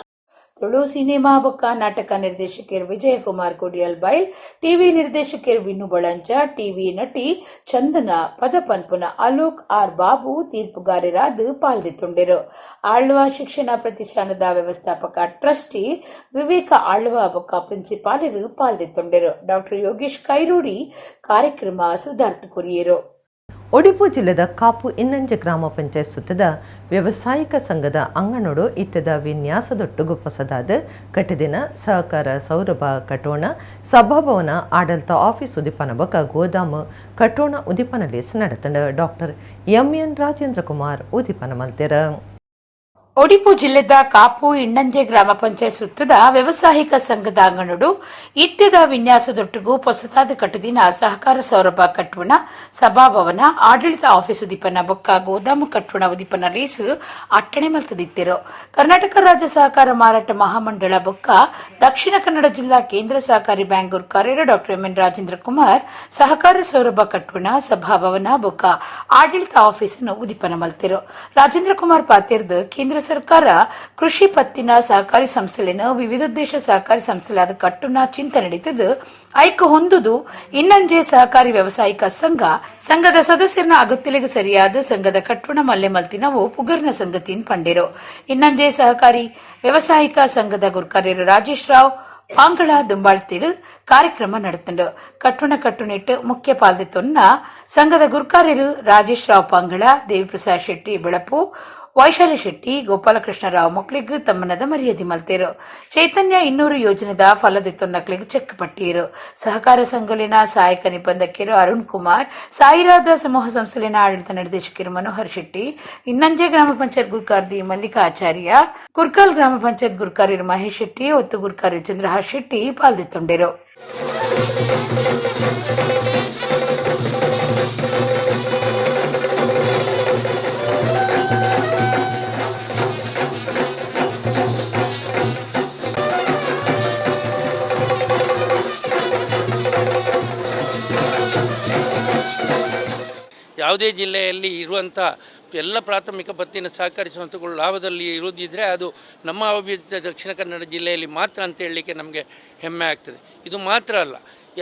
Speaker 2: ತುಳು ಸಿನಿಮಾ ಬೊಕ್ಕ ನಾಟಕ ನಿರ್ದೇಶಕರು ವಿಜಯಕುಮಾರ್ ಕೊಡಿಯಲ್ ಬೈಲ್, ಟಿವಿ ನಿರ್ದೇಶಕರು ವಿನ್ನು ಬಳಂಚ, ಟಿವಿ ನಟಿ ಚಂದನ, ಪದ ಪನ್ಪುನ ಅಲೋಕ್ ಆರ್ ಬಾಬು ತೀರ್ಪುಗಾರರಾದ ಪಾಲ್ದಿತ್ತುಂಡಿರು. ಆಳ್ವ ಶಿಕ್ಷಣ ಪ್ರತಿಷ್ಠಾನದ ವ್ಯವಸ್ಥಾಪಕ ಟ್ರಸ್ಟಿ ವಿವೇಕ ಆಳ್ವ ಬೊಕ್ಕ ಪ್ರಿನ್ಸಿಪಾಲರು ಪಾಲ್ದಿತ್ತುಂಡಿರು. ಡಾಕ್ಟರ್ ಯೋಗೇಶ್ ಕೈರೂಡಿ ಕಾರ್ಯಕ್ರಮ ಸುಧಾರ್ಥ ಕುರಿಯರು.
Speaker 1: ಒಡಿಪು ಜಿಲ್ಲೆದ ಕಾಪು ಇನ್ನಂಜೆ ಗ್ರಾಮ ಪಂಚಾಯತ್ ಸುತ್ತದ ವ್ಯವಸಾಯಿಕ ಸಂಘದ ಅಂಗಣೋಡು ಇತ್ತದ ವಿನ್ಯಾಸದೊಟ್ಟುಗು ಪೊಸದಾದ ಕಟ್ಟಿದಿನ ಸಹಕಾರ ಸೌರಭ ಕಟೋಣ ಸಭಾಭವನ ಆಡಳಿತ ಆಫೀಸ್ ಉದಿಪನ ಬೊಕ ಗೋದಾಮು ಕಟೋಣ ಉದಿಪನ ಲೇಸ್ ನಡತಂಡ ಡಾಕ್ಟರ್ ಎಂ.ಎನ್. ರಾಜೇಂದ್ರ ಕುಮಾರ್ ಉದಿಪನ ಮಲ್ತೆರ.
Speaker 2: ಒಡಿಪು ಜಿಲ್ಲೆದ ಕಾಪು ಇನ್ನಂಜೆ ಗ್ರಾಮ ಪಂಚಾಯತ್ ಸುತ್ತದ ವ್ಯವಸಾಯಿಕ ಸಂಘದ ಅಂಗಣುಡು ಇತ್ಯದ ವಿನ್ಯಾಸದೊಟ್ಟಿಗೂ ಪೊಸತಾದ ಕಟ್ಟುದಿನ ಸಹಕಾರ ಸೌರಭ ಕಟ್ಟುವಣ ಸಭಾಭವನ ಆಡಳಿತ ಆಫೀಸ್ ಉದಿಪನ ಬೊಕ್ಕ ಗೋದಾಮು ಕಟ್ಟುವಣ ಉದಿಪನ ರೇಸು ಅಟ್ಟಣೆ ಮಲ್ತದಿತ್ತಿರು. ಕರ್ನಾಟಕ ರಾಜ್ಯ ಸಹಕಾರ ಮಾರಾಟ ಮಹಾಮಂಡಳ ಬೊಕ್ಕ ದಕ್ಷಿಣ ಕನ್ನಡ ಜಿಲ್ಲಾ ಕೇಂದ್ರ ಸಹಕಾರಿ ಬ್ಯಾಂಕ್ ಗುರ್ಕಾರ್ಯರು ಡಾಕ್ಟರ್ ಎಂಎನ್ ರಾಜೇಂದ್ರ ಕುಮಾರ್ ಸಹಕಾರ ಸೌರಭ ಕಟ್ಟುವಣ ಸಭಾಭವನ ಬೊಕ್ಕ ಆಡಳಿತ ಆಫೀಸನ್ನು ಉದಿಪನ ಮಲ್ತಿರು. ರಾಜೇಂದ್ರ ಕುಮಾರ್ ಪಾತಿರ್ದು ಕೇಂದ್ರ ಸರ್ಕಾರ ಕೃಷಿ ಪತ್ತಿನ ಸಹಕಾರಿ ಸಂಸ್ಥೆಗಳನ್ನು ವಿವಿಧೋದ್ದೇಶ ಸಹಕಾರಿ ಸಂಸ್ಥೆಗಳಾದ ಕಟ್ಟುನ ಚಿಂತೆ ನಡೀತದ್ದು ಐಕ ಹೊಂದುದು ಇನ್ನಂಜೆ ಸಹಕಾರಿ ವ್ಯವಸಾಯಿಕ ಸಂಘ ಸಂಘದ ಸದಸ್ಯರನ್ನ ಅಗತ್ಯಲೆಗೆ ಸರಿಯಾದ ಸಂಘದ ಕಟ್ಟುಣ ಮಲ್ಲೆ ಮಲ್ತಿನವು ಪುಗರ್ನ ಸಂಗತಿನ್ ಪಂಡಿರು. ಇನ್ನಂಜೆ ಸಹಕಾರಿ ವ್ಯವಸಾಯಿಕ ಸಂಘದ ಗುರ್ಕಾರ್ಯರು ರಾಜೇಶ್ ರಾವ್ ಪಾಂಗಳ ದುಂಬಾಳ್ತಿಡು ಕಾರ್ಯಕ್ರಮ ನಡೆತಂಡು. ಕಟ್ಟುಣ ಕಟ್ಟುನಿಟ್ಟು ಮುಖ್ಯ ಪಾಲ್ದಿತ್ತೊನ್ನ ಸಂಘದ ಗುರ್ಕಾರ್ಯರು ರಾಜೇಶ್ ರಾವ್ ಪಾಂಗಳ, ದೇವಿಪ್ರಸಾದ್ ಶೆಟ್ಟಿ ಬೆಳಪು, ವೈಶಾಲಿ ಶೆಟ್ಟಿ, ಗೋಪಾಲಕೃಷ್ಣ ರಾವ್ ಮಕ್ಕಳಿಗೆ ತಮ್ಮನದ ಮರ್ಯಾದೆ ಮಲ್ತೇರು. ಚೈತನ್ಯ 200 ಯೋಜನೆದ ಫಲದಿತ್ತೊನ್ನಕ್ಲಿಗೆ ಚೆಕ್ ಪಟ್ಟಿಯರು. ಸಹಕಾರ ಸಂಘಲಿನ ಸಹಾಯಕ ನಿಬಂಧಕರು ಅರುಣ್ ಕುಮಾರ್, ಸಾಯಿರಾಧ ಸಮೂಹ ಸಂಸ್ಥೆಲಿನ ಆಡಳಿತ ನಿರ್ದೇಶಕರು ಮನೋಹರ್ ಶೆಟ್ಟಿ, ಇನ್ನಂಜೆ ಗ್ರಾಮ ಪಂಚಾಯತ್ ಗುರ್ಕಾರ್ದಿ ಮಲ್ಲಿಕಾ ಆಚಾರ್ಯ, ಕುರ್ಕಾಲ್ ಗ್ರಾಮ ಪಂಚಾಯತ್ ಗುರ್ಕಾರ್ಯರು ಮಹೇಶ್ ಶೆಟ್ಟಿ, ಒತ್ತು ಗುರ್ಕಾರಿ ಚಂದ್ರಹಾಸ್ ಶೆಟ್ಟಿ ಪಾಲ್ದಿತ್ತೊಂಡಿರು.
Speaker 9: ಯಾವುದೇ ಜಿಲ್ಲೆಯಲ್ಲಿ ಇರುವಂಥ ಎಲ್ಲ ಪ್ರಾಥಮಿಕ ಪತ್ತಿನ ಸಹಕಾರಿ ಸಂಸ್ಥೆಗಳು ಲಾಭದಲ್ಲಿ ಇರುವುದಿದ್ದರೆ ಅದು ನಮ್ಮ ಅವಿಭಜಿತ ದಕ್ಷಿಣ ಕನ್ನಡ ಜಿಲ್ಲೆಯಲ್ಲಿ ಮಾತ್ರ ಅಂತ ಹೇಳಲಿಕ್ಕೆ ನಮಗೆ ಹೆಮ್ಮೆ ಆಗ್ತದೆ. ಇದು ಮಾತ್ರ ಅಲ್ಲ,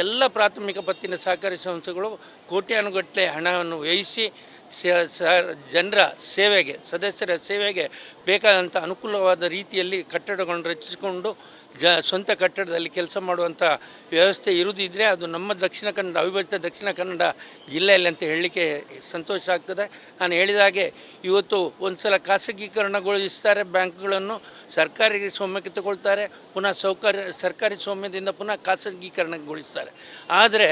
Speaker 9: ಎಲ್ಲ ಪ್ರಾಥಮಿಕ ಪತ್ತಿನ ಸಹಕಾರಿ ಸಂಸ್ಥೆಗಳು ಕೋಟ್ಯಾನುಗಟ್ಟಲೆ ಹಣವನ್ನು ವ್ಯಯಿಸಿ ಜನರ ಸೇವೆಗೆ, ಸದಸ್ಯರ ಸೇವೆಗೆ ಬೇಕಾದಂಥ ಅನುಕೂಲವಾದ ರೀತಿಯಲ್ಲಿ ಕಟ್ಟಡಗಳನ್ನು ರಚಿಸಿಕೊಂಡು ಸ್ವಂತ ಕಟ್ಟಡದಲ್ಲಿ ಕೆಲಸ ಮಾಡುವಂಥ ವ್ಯವಸ್ಥೆ ಇರುವುದಿದ್ದರೆ ಅದು ನಮ್ಮ ದಕ್ಷಿಣ ಕನ್ನಡ, ಅವಿಭಜಿತ ದಕ್ಷಿಣ ಕನ್ನಡ ಜಿಲ್ಲೆಯಲ್ಲಿ ಅಂತ ಹೇಳಲಿಕ್ಕೆ ಸಂತೋಷ ಆಗ್ತದೆ. ನಾನು ಹೇಳಿದ ಹಾಗೆ ಇವತ್ತು ಒಂದು ಸಲ ಖಾಸಗೀಕರಣಗೊಳಿಸ್ತಾರೆ ಬ್ಯಾಂಕ್ಗಳನ್ನು, ಸರ್ಕಾರಿ ಸ್ವಾಮ್ಯಕ್ಕೆ ತಗೊಳ್ತಾರೆ, ಪುನಃ ಸರ್ಕಾರಿ ಸ್ವಾಮ್ಯದಿಂದ ಪುನಃ ಖಾಸಗೀಕರಣಗೊಳಿಸ್ತಾರೆ. ಆದರೆ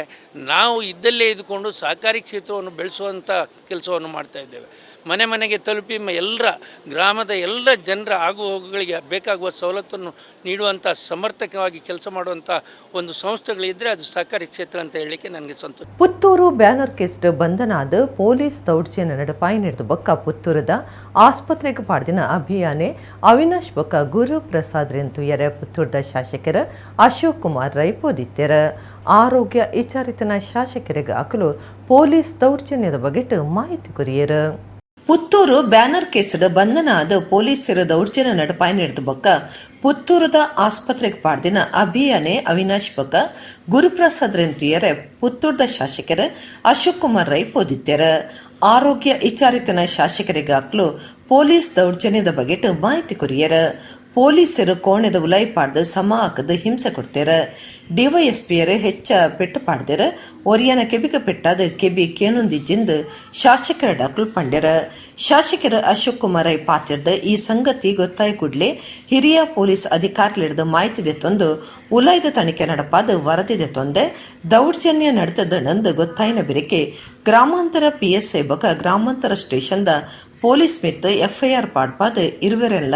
Speaker 9: ನಾವು ಇದ್ದಲ್ಲೇ ಇದ್ದುಕೊಂಡು ಸಹಕಾರಿ ಕ್ಷೇತ್ರವನ್ನು ಬೆಳೆಸುವಂಥ ಕೆಲಸವನ್ನು ಮಾಡ್ತಾಯಿದ್ದೇವೆ. ಮನೆ ಮನೆಗೆ ತಲುಪಿ ಎಲ್ಲರ ಗ್ರಾಮದ ಎಲ್ಲ ಜನರ ಆಗುಹೋಗುಗಳಿಗೆ ಬೇಕಾಗುವ ಸವಲತ್ತನ್ನು ನೀಡುವಂಥ ಸಮರ್ಥಕವಾಗಿ ಕೆಲಸ ಮಾಡುವಂಥ ಒಂದು ಸಂಸ್ಥೆಗಳಿದ್ದರೆ ಅದು ಸಹಕಾರಿ ಕ್ಷೇತ್ರ ಅಂತ ಹೇಳಲಿಕ್ಕೆ ನನಗೆ ಸಂತೋಷ.
Speaker 1: ಪುತ್ತೂರು ಬ್ಯಾನರ್ ಕೇಸ್ಡ್ ಬಂಧನಾದ ಪೊಲೀಸ್ ದೌರ್ಜನ್ಯ ನಡಪಾಯಿ ನಡೆದ ಬೊಕ್ಕ ಪುತ್ತೂರದ ಆಸ್ಪತ್ರೆಗೆ ಪಾಡ್ದಿನ ಅಭಿಯಾನೆ ಅವಿನಾಶ್ ಬೊಕ್ಕ ಗುರು ಪ್ರಸಾದ್ ರೆಂತುಯರ ಪುತ್ತೂರದ ಶಾಸಕರ ಅಶೋಕ್ ಕುಮಾರ್ ರೈ ಪೋದಿತ್ತೆರ. ಆರೋಗ್ಯ ವಿಚಾರಿತನ ಶಾಸಕರಿಗೆ ಅಕಲು ಪೊಲೀಸ್ ದೌರ್ಜನ್ಯದ ಬಗೆಟ್ ಮಾಹಿತಿ ಕೊರಿಯರ್. ಪುತ್ತೂರು ಬ್ಯಾನರ್ ಕೇಸ್ಡ್ ಬಂಧನ ಆದ ಪೊಲೀಸರ ದೌರ್ಜನ್ಯ ನಡಪಾಯಿ ನಡೆದ ಬೊಕ್ಕ ಪುತ್ತೂರದ ಆಸ್ಪತ್ರೆಗೆ ಪಾಡ್ದಿನ ಅಭಿಯಾನೆ ಅವಿನಾಶ್ ಬೊಕ್ಕ ಗುರುಪ್ರಸಾದ್ ರೆಂತುಯರ ಪುತ್ತೂರದ ಶಾಸಕರ ಅಶೋಕ್ ಕುಮಾರ್ ರೈ ಪೋದಿತ್ತೆರ. ಆರೋಗ್ಯ ವಿಚಾರಿತನ ಶಾಸಕರಿಗೆ ಅಕ್ಲು ಪೊಲೀಸ್ ದೌರ್ಜನ್ಯದ ಬಗೆಟ್ ಮಾಹಿತಿ ಕೊರಿಯರ. ಪೊಲೀಸರು ಕೋಣೆದ ಉಲೈ ಪಾಡ್ದು ಸಮ ಹಾಕದು ಹಿಂಸೆ ಕೊಡ್ತೇರ. ಡಿವೈಎಸ್ಪಿಯರು ಹೆಚ್ಚ ಪೆಟ್ಟು ಪಾಡ್ದೆರ. ಒರಿಯನ ಕೆಬಿಗ ಪೆಟ್ಟಾದ ಕೆಬಿ ಕೇನೊಂದಿಜ್ಜಿಂದು ಶಾಸಕರ ಡಾಕ್ಲು ಪಂಡ್ಯರ. ಶಾಸಕರ ಅಶೋಕ್ ಕುಮಾರ್ ರೈ ಪಾತಿರ್ದ ಈ ಸಂಗತಿ ಗೊತ್ತಾಯ ಕೂಡಲೇ ಹಿರಿಯ ಪೊಲೀಸ್ ಅಧಿಕಾರಿಗಳಿಡ್ದು ಮಾಹಿತಿ ದೆತ್ತೊಂದು ಉಲೈದ ತನಿಖೆ ನಡಪಾದ ವರದಿ ದೆತ್ತೊಂದೆ ದೌರ್ಜನ್ಯ ನಡೆತದ ನಂದು ಗೊತ್ತಾಯಿನ ಬೆರಕೆ ಗ್ರಾಮಾಂತರ ಪಿಎಸ್ಐ ಬೊಕ ಗ್ರಾಮಾಂತರ ಸ್ಟೇಷನ್ದ ಪೊಲೀಸ್ ಮಿತ್ ಎಫ್ಐಆರ್ ಪಾಡ್ಪಾದ್ ಇರುವೆರೆಲ್ಲ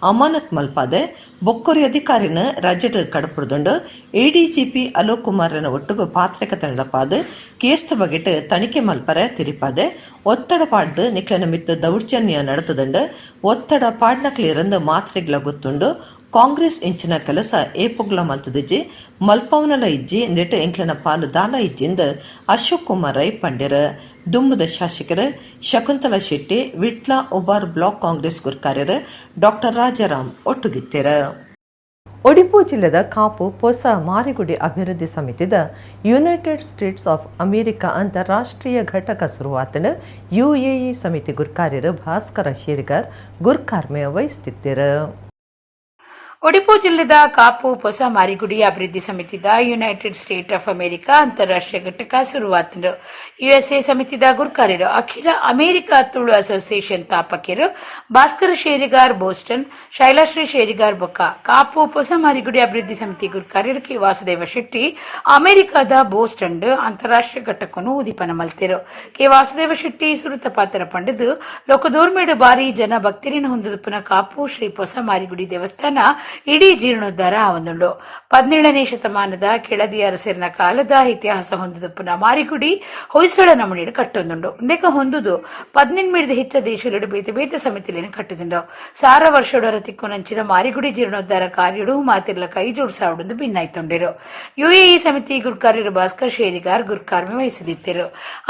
Speaker 1: ಅಮಾನತ್ ಮಲ್ಪಾದೆ ಬೊಕ್ಕೊರಿ ಅಧಿಕಾರಿನ ರಜೆಟ್ ಕಡಪುಡ್ದುಂಡು. ಎಡಿಜಿಪಿ ಅಲೋಕ್ ಕುಮಾರ್ನ ಒಟ್ಟುಗು ಪಾತ್ರಿಕತೆ ನಡಪಾದ್ ಕೇಸ್ದ ಬಗೆಟ್ ತನಿಖೆ ಮಲ್ಪರೆ ತಿರಿಪಾದೆ. ಒತ್ತಡ ಪಾಡ್ದು ನಿಕ್ಲೆನ ಮಿತ್ ದೌರ್ಜನ್ಯ ನಡತದಂಡು. ಒತ್ತಡ ಪಾಡ್ನಕ್ಲಿರಂದು ಮಾತ್ರೆಗ್ಲ ಗೊತ್ತುಂಡು. ಕಾಂಗ್ರೆಸ್ ಇಂಚಿನ ಕೆಲಸ ಏಪುಗ್ಲ ಮಲ್ತದಿಜ್ಜಿ, ಮಲ್ಪವನಲ ಇಜ್ಜಿ. ಇಂದೆಟ್ ಎಂಕ್ಲೆನ ಪಾಲು ದಾಲ ಇಜ್ಜಿಂದ ಅಶೋಕ್ ಕುಮಾರ್ ರೈ ಪಂಡ್ಯರ. ದುಮ್ಮದ ಶಾಸಕರು ಶಕುಂತಲಾ ಶೆಟ್ಟಿ, ವಿಟ್ಲ ಉಬಾರ್ ಬ್ಲಾಕ್ ಕಾಂಗ್ರೆಸ್ ಗುರ್ಕಾರ್ಯರು ಡಾಕ್ಟರ್ ರಾಜಾರಾಮ್ ಒಟ್ಟುಗಿತ್ತೆರ. ಒಡಿಪು ಜಿಲ್ಲೆದ ಕಾಪು ಹೊಸ ಮಾರಿಗುಡಿ ಅಭಿವೃದ್ಧಿ ಸಮಿತಿದ United States of America ಅಂತಾರಾಷ್ಟ್ರೀಯ ಘಟಕ ಶುರುವಾತನ. ಯುಎಇ ಸಮಿತಿ ಗುರ್ಕಾರ್ಯರು ಭಾಸ್ಕರ ಶೇರಿಗಾರ್ ಗುರ್ಕಾರ್ಮೆ ವಹಿಸುತ್ತಿದ್ದರು.
Speaker 2: ಒಡಿಪು ಜಿಲ್ಲೆದ ಕಾಪು ಹೊಸ ಮಾರಿಗುಡಿ ಅಭಿವೃದ್ಧಿ ಸಮಿತಿದ United state of America ಅಂತಾರಾಷ್ಟ್ರೀಯ ಘಟಕ ಶುರುವಾತಂಡು. ಯುಎಸ್ಎ ಸಮಿತಿದ ಗುರ್ಕಾರ್ಯರು, ಅಖಿಲ ಅಮೆರಿಕ ತುಳು ಅಸೋಸಿಯೇಷನ್ ತಾಪಕಿಯರು ಭಾಸ್ಕರ ಶೇರಿಗಾರ್ ಬೋಸ್ಟನ್, ಶೈಲಾಶ್ರೀ ಶೇರಿಗಾರ್ ಬೊಕ್ಕ ಕಾಪು ಹೊಸ ಮಾರಿಗುಡಿ ಅಭಿವೃದ್ಧಿ ಸಮಿತಿ ಗುರ್ಕಾರ್ಯರು ಕೆ ವಾಸುದೇವ ಶೆಟ್ಟಿ ಅಮೆರಿಕದ ಬೋಸ್ಟನ್ ಅಂತಾರಾಷ್ಟ್ರೀಯ ಘಟಕವನ್ನು ಉದಿಪನ ಮಲ್ತಿರು. ಕೆ ವಾಸುದೇವ ಶೆಟ್ಟಿ ಸುರುತ ಪಾತ್ರ ಪಂಡಿದು, ಲೋಕದೋರ್ಮೇಡು ಬಾರಿ ಜನ ಭಕ್ತರಿನ ಹೊಂದದುಪ್ಪುನ ಕಾಪು ಶ್ರೀ ಹೊಸ ಮಾರಿಗುಡಿ ದೇವಸ್ಥಾನ ಇಡೀ ಜೀರ್ಣೋದ್ಧಾರ ಆವೊಂದುಂಡು. 17ನೇ ಶತಮಾನದ ಕೆಳದಿ ಅರಸರಿನ ಕಾಲದ ಇತಿಹಾಸ ಹೊಂದುದುಪ್ಪುನ ಮಾರಿಗುಡಿ ಹೊಯ್ಸಳ ನಮೂನೆಡ್ ಕಟ್ಟೊಂದುಂಡು. ಉಂದೆಕ ಹೊಂದುದು 18ಡ್ದ್ ಹೆಚ್ಚ ದೇಶಲೆಡ್ ಬೇತೆ ಬೇತೆ ಸಮಿತಿಲೆನ್ ಕಟ್ಟುದುಂಡು. ಸಾರ ವರ್ಷಡೊರ ತಿಕ್ಕುನಂಚಿನ ಮಾರಿಗುಡಿ ಜೀರ್ಣೋದ್ಧಾರ ಕಾರ್ಯಡು ಮಾತೆರ್ಲ ಕೈ ಜೋಡಿಸಾವೊಡುಂದು ಬಿನ್ನಾಯ್ತೊಂಡೆರು. ಯುಎಇ ಸಮಿತಿ ಗುರ್ಕಾರ್ಯರು ಭಾಸ್ಕರ್ ಶೇರಿಗಾರ್ ಗುರ್ಕಾರ್ಮೆ ವಹಿಸಿದಿತ್ತೆರು.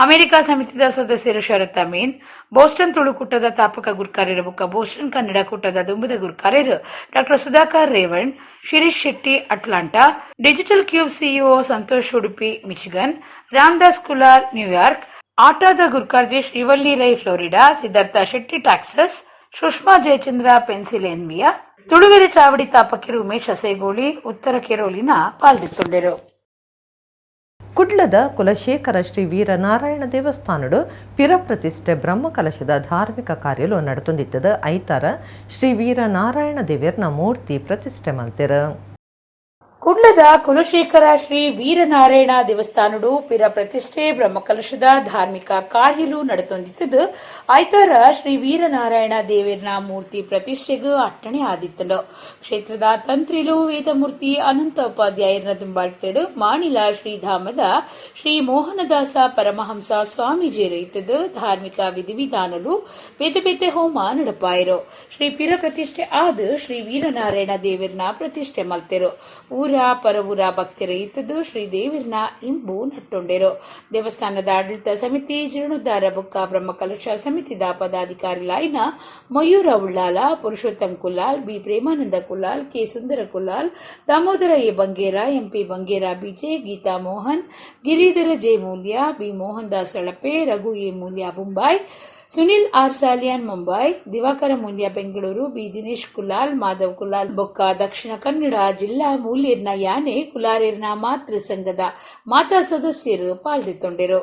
Speaker 2: ಅಮೆರಿಕ ಸಮಿತಿದ ಸದಸ್ಯರು ಶರತ್ ಅಮೀನ್, ಬೋಸ್ಟನ್ ತುಳುಕೂಟದ ತಾಪಕ ಗುರ್ಕಾರ್ಯರು ಬೊಕ್ಕ ಬೋಸ್ಟನ್ ಕನ್ನಡ ಕೂಟದ ದುಂಬುದ ಗುರ್ಕಾರ್ಯರು doctor Sudhakar Revan, Shirish Shetty Atlanta, digital cube CEO Santosh Udupi Michigan, Ramdas Kulal New York, ಆಟಾದ ಗುರ್ಕಾರ್ಜಿ Srivalli Rai Florida, Siddhartha Shetty Texas, Sushma Jayachandra Pennsylvania, ತುಳುವೆರೆ ಚಾವಡಿ ತಾಪಕಿರು ಉಮೇಶ್ ಅಸೇಗೋಳಿ ಉತ್ತರ ಕೆರೋಲಿನ ಪಾಲ್ದಿತ್ತೊಂಡೆರು.
Speaker 1: ಕುಡ್ಲದ ಕುಲಶೇಖರ ಶ್ರೀ ವೀರನಾರಾಯಣ ದೇವಸ್ಥಾನಡು ಪಿರಪ್ರತಿಷ್ಠೆ ಬ್ರಹ್ಮಕಲಶದ ಧಾರ್ಮಿಕ ಕಾರ್ಯಲು ನಡತೊಂದಿತ್ತದ. ಐತಾರ ಶ್ರೀ ವೀರನಾರಾಯಣ ದೇವೆರ್ನ ಮೂರ್ತಿ ಪ್ರತಿಷ್ಠೆ ಮಲ್ತೆರ್.
Speaker 2: ಕುಡ್ಲದ ಕುಲಶೇಖರ ಶ್ರೀ ವೀರನಾರಾಯಣ ದೇವಸ್ಥಾನಡು ಪಿರ ಪ್ರತಿಷ್ಠೆ ಬ್ರಹ್ಮಕಲಶದ ಧಾರ್ಮಿಕ ಕಾರ್ಯಲು ನಡತೊಂದಿತ್ತದು. ಐತಾರ ಶ್ರೀ ವೀರನಾರಾಯಣ ದೇವೆರ್ನ ಮೂರ್ತಿ ಪ್ರತಿಷ್ಠೆಗೂ ಅಟ್ಟಣೆ ಆದಿತ್ತಂಡು. ಕ್ಷೇತ್ರದ ತಂತ್ರಿಲು ವೇದಮೂರ್ತಿ ಅನಂತ ಉಪಾಧ್ಯಾಯರನ ದುಂಬಾಳ್ತೇಡು ಮಾಣಿಲ ಶ್ರೀಧಾಮದ ಶ್ರೀ ಮೋಹನದಾಸ ಪರಮಹಂಸ ಸ್ವಾಮೀಜಿಯರು ಇತ್ತದು ಧಾರ್ಮಿಕ ವಿಧಿವಿಧಾನಲು ಬೇತೆ ಬೇತೆ ಹೋಮ ನಡಪಾಯರು. ಶ್ರೀ ಪಿರ ಪ್ರತಿಷ್ಠೆ ಆದ ಶ್ರೀ ವೀರನಾರಾಯಣ ದೇವೆರ್ನ ಪ್ರತಿಷ್ಠೆ ಮಲ್ತೆರು. ಊರು ಊರ ಪರವೂರ ಭಕ್ತರು ಇತ್ತದು ಶ್ರೀ ದೇವಿರ್ನ ಇಂಬು ನಟ್ಟೊಂಡೆರು. ದೇವಸ್ಥಾನದ ಆಡಳಿತ ಸಮಿತಿ ಜೀರ್ಣೋದ್ಧಾರ ಬೊಕ್ಕ ಬ್ರಹ್ಮಕಲಶ ಸಮಿತಿದ ಪದಾಧಿಕಾರಿ ಲಾಯ್ನ Mayura Ullal, Purushottam Kulal, B Premananda Kulal, K Sundara Kulal, Damodara A Bangera, MP Bangera, BJ Geetha Mohan, Giridhara J Moolya, B Mohan Das Alape, Raghu A Moolya Mumbai, Sunil R Salian Mumbai, Divakara Moolya Bengaluru, B Dinesh Kulal, Madhav Kulal ಬೊಕ್ಕ ದಕ್ಷಿಣ ಕನ್ನಡ ಜಿಲ್ಲಾ ಮೂಲ್ಯರ್ನ ಯಾನೆ ಕುಲಾರೇರ್ನ ಮಾತೃ ಸಂಘದ ಮಾತಾ ಸದಸ್ಯರು ಪಾಲ್ದಿತ್ತೊಂಡಿರು.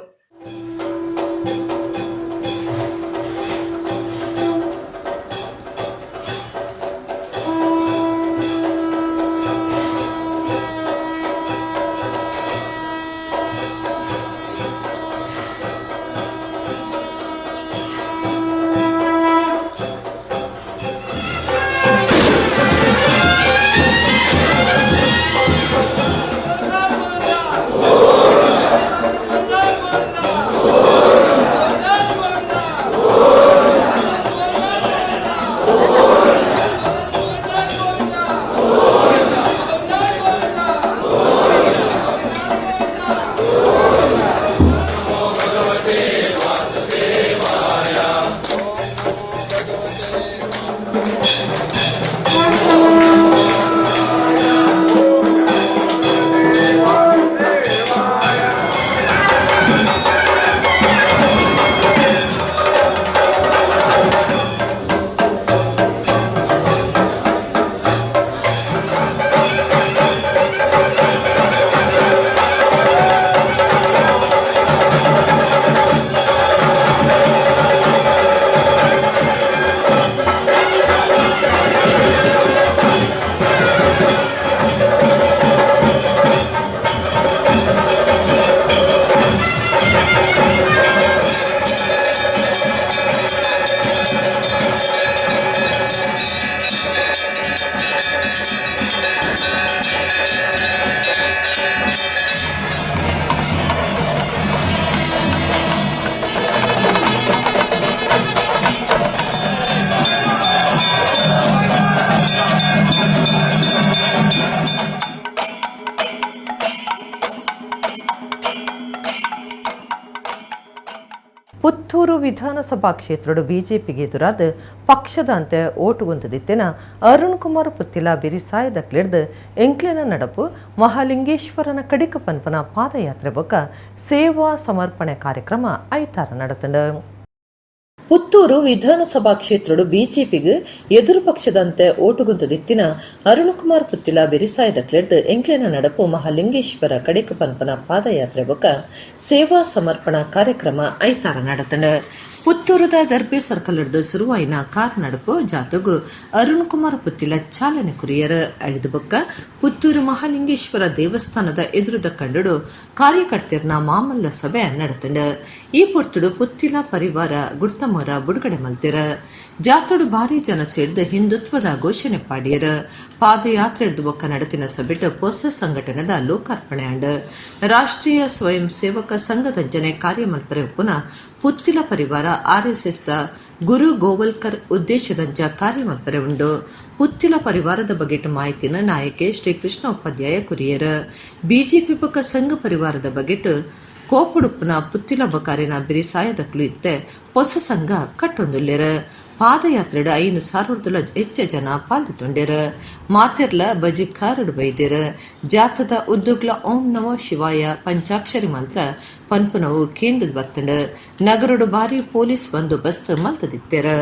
Speaker 1: ಪುತ್ತೂರು ವಿಧಾನಸಭಾ ಕ್ಷೇತ್ರದ ಬಿಜೆಪಿಗೆ ಎದುರಾದ ಪಕ್ಷದಂತೆ ಓಟುಗೊಂದದಿತ್ತಿನ ಅರುಣ್ ಕುಮಾರ್ ಪುತ್ತಿಲ ಬಿರಿಸಾಯದ ಕ್ಲಿಡ್ದು ಎಂಕ್ಲಿನ ನಡಪು ಮಹಾಲಿಂಗೇಶ್ವರನ ಕಡಿಕ ಪನ್ಪನ ಪಾದಯಾತ್ರೆ ಬೊಕ್ಕ ಸೇವಾ ಸಮರ್ಪಣೆ ಕಾರ್ಯಕ್ರಮ ಐತಾರ ನಡೆತಂಡು. ಪುತ್ತೂರು ವಿಧಾನಸಭಾ ಕ್ಷೇತ್ರಡು ಬಿಜೆಪಿಗೆ ಎದುರು ಪಕ್ಷದಂತೆ ಓಟುಗುಂತದಿತ್ತಿನ ಅರುಣಕುಮಾರ್ ಪುತ್ತಿಲ ಬಿರಿಸಾಯದ ಕ್ಲೆಡ್ದು ಎಂಕ್ಲೆನ ನಡಪು ಮಹಾಲಿಂಗೇಶ್ವರ ಕಡಿಕ ಪನ್ಪನ ಪಾದಯಾತ್ರೆ ಬೊಕ್ಕ ಸೇವಾ ಸಮರ್ಪಣಾ ಕಾರ್ಯಕ್ರಮ ಐತಾರ ನಡೆತಂಡು. ಪುತ್ತೂರುದ ದರ್ಬೆ ಸರ್ಕಲ್ ಸುರುವಾಯಿನ ಕಾರ್ ನಡಪು ಜಾತಗು ಅರುಣ್ ಕುಮಾರ್ ಪುತ್ತಿಲ ಚಾಲನೆ ಕುರಿಯರ್. ಅಳಿದು ಬೊಕ್ಕ ಪುತ್ತೂರು ಮಹಾಲಿಂಗೇಶ್ವರ ದೇವಸ್ಥಾನದ ಎದುರುದ ಕಂಡುಡು ಕಾರ್ಯಕರ್ತರ್ನ ಮಾಮಲ್ಲ ಸಭೆ ನಡೆತಂಡು. ಈ ಪೊರ್ತುಡು ಪುತ್ತಿಲ ಪರಿವಾರ ಗುರ್ತಮರ ಬುಡುಗಡೆ ಮಲ್ತಿರ. ಜಾತಡು ಭಾರಿ ಜನ ಸೇರ್ದು ಹಿಂದುತ್ವದ ಘೋಷಣೆ ಪಾಡಿಯರ. ಪಾದಯಾತ್ರೆ ಹಿಡಿದು ಬೊಕ್ಕ ನಡತಿನ ಸಭೆಟ್ ಪೊಸ ಸಂಘಟನೆದ ಲೋಕಾರ್ಪಣೆ ಆಂಡ್. ರಾಷ್ಟ್ರೀಯ ಸ್ವಯಂ ಸೇವಕ ಸಂಘದಂಜನೆ ಕಾರ್ಯಮಲ್ಪರೆ ಉಪ್ಪುನ ಪುತ್ತಿಲ ಪರಿವಾರ ಆರ್ಎಸ್ಎಸ್ the ಗುರು ಗೋವಲ್ಕರ್ ಉದ್ದೇಶದಂಚ ಕಾರ್ಯಮಲ್ಪರೆ ಉಂಡು. ಪುತ್ತಿಲ ಪರಿವಾರದ ಬಗೆಟ್ ಮಾಹಿತಿನ ನಾಯಕೆ ಶ್ರೀ ಕೃಷ್ಣ ಉಪಾಧ್ಯಾಯ ಕುರಿಯರ್. ಬಿಜೆಪಿ ಬೊಕ್ಕ ಸಂಘ ಪರಿವಾರದ ಬಗೆಟ್ ಕೋಪುಡುಪ್ಪುನ ಪುತ್ತಿಲ ಬಕಾರಿನ ಬಿರಿಸಾಯದಕ್ಲು ಇತ್ತೆ ಹೊಸ ಸಂಘ ಕಟ್ಟೊಂದುಲ್ಲೆರ್. ಪಾದಯಾತ್ರೆಡ್ 5,000 ಹೆಚ್ಚ ಜನ ಪಾಲ್ದುಂಡೆರ್. ಮಾತೆರ್ಲ ಬಜಿ ಕಾರಡು ಬೈದೆರ್. ಜಾತದ ಉದ್ದುಗ್ಲ ಓಂ ನಮೋ ಶಿವಾಯ ಪಂಚಾಕ್ಷರಿ ಮಂತ್ರ ಪನ್ಪುನವು ಕೇಂದ್ರ ಬತ್ತಂಡ್. ನಗರಡು ಭಾರಿ ಪೊಲೀಸ್ ಬಂದೋಬಸ್ತ್ ಮಲ್ತದಿತ್ತೆರ್.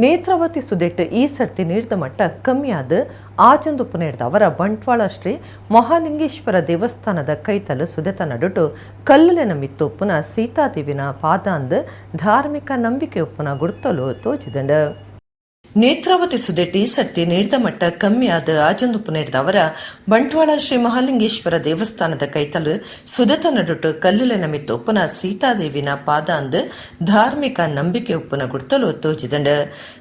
Speaker 1: ನೇತ್ರಾವತಿ ಸುದೆಟ್ಟು ಈ ಸರ್ತಿ ನೀರ್ದ ಮಟ್ಟ ಕಮ್ಮಿಯಾದ ಆಜೊಂದು ಪುನೇರ್ದ ಅವರ ಬಂಟ್ವಾಳ ಶ್ರೀ ಮಹಾಲಿಂಗೇಶ್ವರ ದೇವಸ್ಥಾನದ ಕೈತಲು ಸುದೆತ ನಡುಟು ಕಲ್ಲುಲೆನ ಮಿತ್ತೊಪ್ಪುನ ಸೀತಾದೇವಿನ ಪಾದಾಂದ್ ಧಾರ್ಮಿಕ ನಂಬಿಕೆ ಒಪ್ಪುನ ಗುರ್ತಲು ತೋಚಿದಂಡು. ನೇತ್ರಾವತಿ ಸುದೆಟ್ಟಿ ಸರ್ತಿ ನೀರ್ದ ಮಟ್ಟ ಕಮ್ಮಿಯಾದ ಆಜೊಂದು ಪುನೇರ್ದವರ ಬಂಟ್ವಾಳ ಶ್ರೀ ಮಹಾಲಿಂಗೇಶ್ವರ ದೇವಸ್ಥಾನದ ಕೈತಲು ಸುದೆತ ನಡುಟು ಕಲ್ಲುಲೆನ ಮಿತ್ತೊಪ್ಪುನ ಸೀತಾದೇವಿನ ಪಾದಾಂದ್ ಧಾರ್ಮಿಕ ನಂಬಿಕೆ ಉಪ್ಪುನ ಗುರ್ತಲು ತೋಚಿದಂಡ.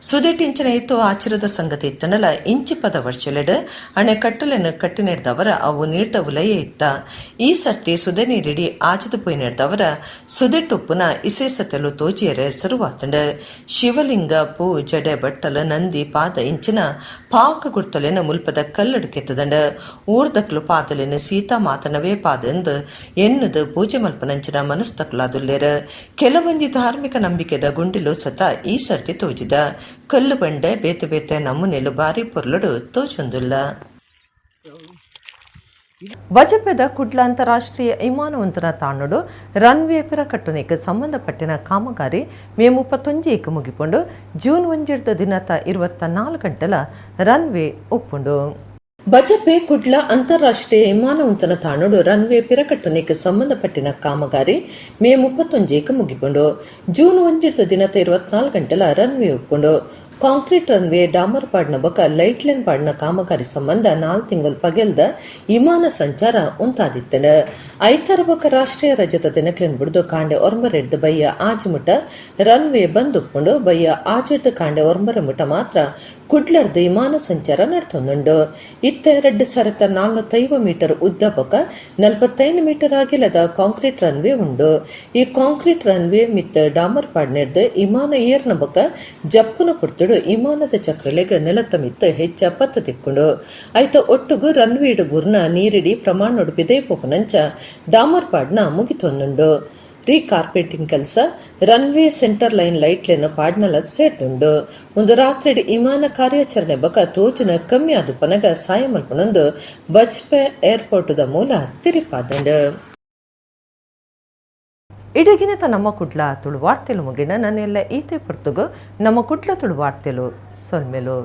Speaker 1: ಸುದೆಟ್ಟಿಂಚನ ಇತ್ತು ಆಚರದ ಸಂಗತಿ ಇತ್ತನಲ ಇಂಚಿಪದ ವರ್ಷಲೆಡ್ ಅಣೆಕಟ್ಟುಲೆನ ಕಟ್ಟಿನೇರ್ದವರ ಅವು ನೀರ್ದ ಉಲಯೇ ಇತ್ತ. ಈ ಸರ್ತಿ ಸುದೆ ನೀರಿಡಿ ಆಚದ ಪೋಯಿನೇರ್ದವರ ಸುದೆಟ್ಟುಪ್ಪುನ ಇಸೇಸತೆಲು ತೋಜಿಯರೆ ಶುರುವಾತಂಡ. ಶಿವಲಿಂಗ ಪೂ ಜಡೆ ಬಟ್ಟಲ ನಂದಿ, ಪಾದ ಇಂಚಿನ ಪಾಕ ಗುರ್ತಲೆನ್ ಮುಲ್ಪದ ಕಲ್ಲುಡ್ ಕೆತ್ತುದಂಡ್. ಊರ್ದಕ್ಲು ಪಾದಲೆನ್ ಸೀತಾ ಮಾತನವೇ ಪಾದೆಂದ್ ಎನ್ನುದು ಪೂಜೆ ಮಲ್ಪುನಂಚಿನ ಮನಸ್ತಕ್ಲಾದುಲ್ಲೆರ್. ಕೆಲವೊಂಜಿ ಧಾರ್ಮಿಕ ನಂಬಿಕೆದ ಗುಂಡಿಲು ಸತ ಈ ಸರ್ತಿ ತೋಜಿದ. ಕಲ್ಲು ಬಂಡೆ ಬೇತೆ ಬೇತೆ ನಮೂನೆಲು ಬಾರಿ ಪೊರ್ಲುಡು ತೋಜೊಂದುಲ್ಲ. ಬಜಪೆದ ಕುಡ್ಲ ಅಂತಾರಾಷ್ಟ್ರೀಯ ವಿಮಾನ ಉಂತನ ತಾಣೊಡು ರನ್ವೇ ಪಿರ ಕಟ್ಟುನೆಕ್ ಸಂಬಂಧಪಟ್ಟಿನ ಕಾಮಗಾರಿ ಮೇ 31ಕ್ ಮುಗಿಪುಂಡು. ಜೂನ್ 1ರ್ದ್ ದಿನತ 24 ಗಂಟೆಲ ರನ್ವೇ ಉಪ್ಪುಂಡು. ಬಜಪೆ ಕುಡ್ಲ ಅಂತಾರಾಷ್ಟ್ರೀಯ ವಿಮಾನ ಉಂತನ ತಾಣೊಡು ರನ್ವೇ ಪಿರಕಟ್ಟುನೆಕ್ ಸಂಬಂಧಪಟ್ಟಿನ ಕಾಮಗಾರಿ ಮೇ 31ಕ್ ಮುಗಿಪುಂಡು. ಜೂನ್ 1ರ್ದ್ ದಿನತ 24 ಗಂಟೆಲ ರನ್ವೇ ಉಪ್ಪುಂಡು. ಕಾಂಕ್ರೀಟ್ ರನ್ವೇ, ಡಾಮರ್ ಪಾಡ್ನ ಬೊಕ ಲೈಟ್ ಲೈನ್ ಪಾಡ್ನ ಕಾಮಗಾರಿ ಸಂಬಂಧ 4 ತಿಂಗೊಲು ಪಗೆಲ್ದ ವಿಮಾನ ಸಂಚಾರ ಉಂತಾದಿತ್ತ್ಂಡ್. ಐತಾರ ಬೊಕ ರಾಷ್ಟ್ರೀಯ ರಜೆತ ದಿನಕ್ಲೆನ್ ಬುಡ್ದು ಕಾಂಡೆ 9ರ್ದ್ ಬಯ್ಯ 6 ಮುಟ ರನ್ವೇ ಬಂದ್ ಉಪ್ಪುಂಡು. ಬಯ್ಯ 6ರ್ದ್ ಕಾಂಡೆ 9 ಮುಟ ಮಾತ್ರ ಕುಡ್ಲರ್ದ್ ವಿಮಾನ ಸಂಚಾರ ನಡತೊಂದುಂಡು. ಇತ್ತೆ 2450 ಮೀಟರ್ ಉದ್ದ ಬೊಕ 45 ಮೀಟರ್ ಅಗೆಲದ ಕಾಂಕ್ರೀಟ್ ರನ್ವೇ ಉಂಡು. ಈ ಕಾಂಕ್ರೀಟ್ ರನ್ವೇ ಮಿತ್ತ್ ಡಾಮರ್ ಪಾಡ್ನೆರ್ದ್ ವಿಮಾನ ಏರ್ನ ಬೊಕ ಜಪ್ಪುನ ಪೊರ್ತುಡು ವಿಮಾನದ ಚಕ್ರಲೆಗ್ ನೆಲತ್ತ ಮಿತ್ತ್ ಹೆಚ್ಚ ಪತ್ತ ತಿಕ್ಕುಂಡು. ಐತ ಒಟ್ಟುಗು ರನ್ವೇಡ್ ಬೂರ್ನ ನೀರಿಡಿ ಪ್ರಮಾಣೊಡು ಪಿದಯಿ ಪೋಪುನಂಚ ಡಾಮರ್ ಪಾಡ್ನ ಮುಗಿತೊಂದುಂಡು. ರೀ ಕಾರ್ಪೆಟಿಂಗ್ ಕೆಲಸ, ರನ್ವೇ ಸೆಂಟರ್ ಲೈನ್ ಲೈಟ್ಲೆನ್ ಪಾಡ್ನಲ ಸೇರ್ದುಂಡು. ಉಂದು ರಾತ್ರಿಡ್ ವಿಮಾನ ಕಾರ್ಯಾಚರಣೆ ಬೊಕ ತೋಜುನ ಕಮ್ಮಿ ಆದುಪ್ಪುನಗ ಸಾಯ ಮಲ್ಪುನೊಂದು ಬಜ್ಪೆ ಏರ್ಪೋರ್ಟ್ದ ಮೂಲ ತೆರಿಪಾದ್ಂಡ್. ಇಡಗಿನತ ನಮ್ಮ ಕುಡ್ಲ ತುಳು ವಾರ್ತೆಲು ಮುಗಿನ ನನ್ನೆಲ್ಲ ಈತೆ ಪೊರ್ತುಗು ನಮ್ಮ ಕುಡ್ಲ ತುಳು ವಾರ್ತೆಲು. ಸೊಲ್ಮೆಲು.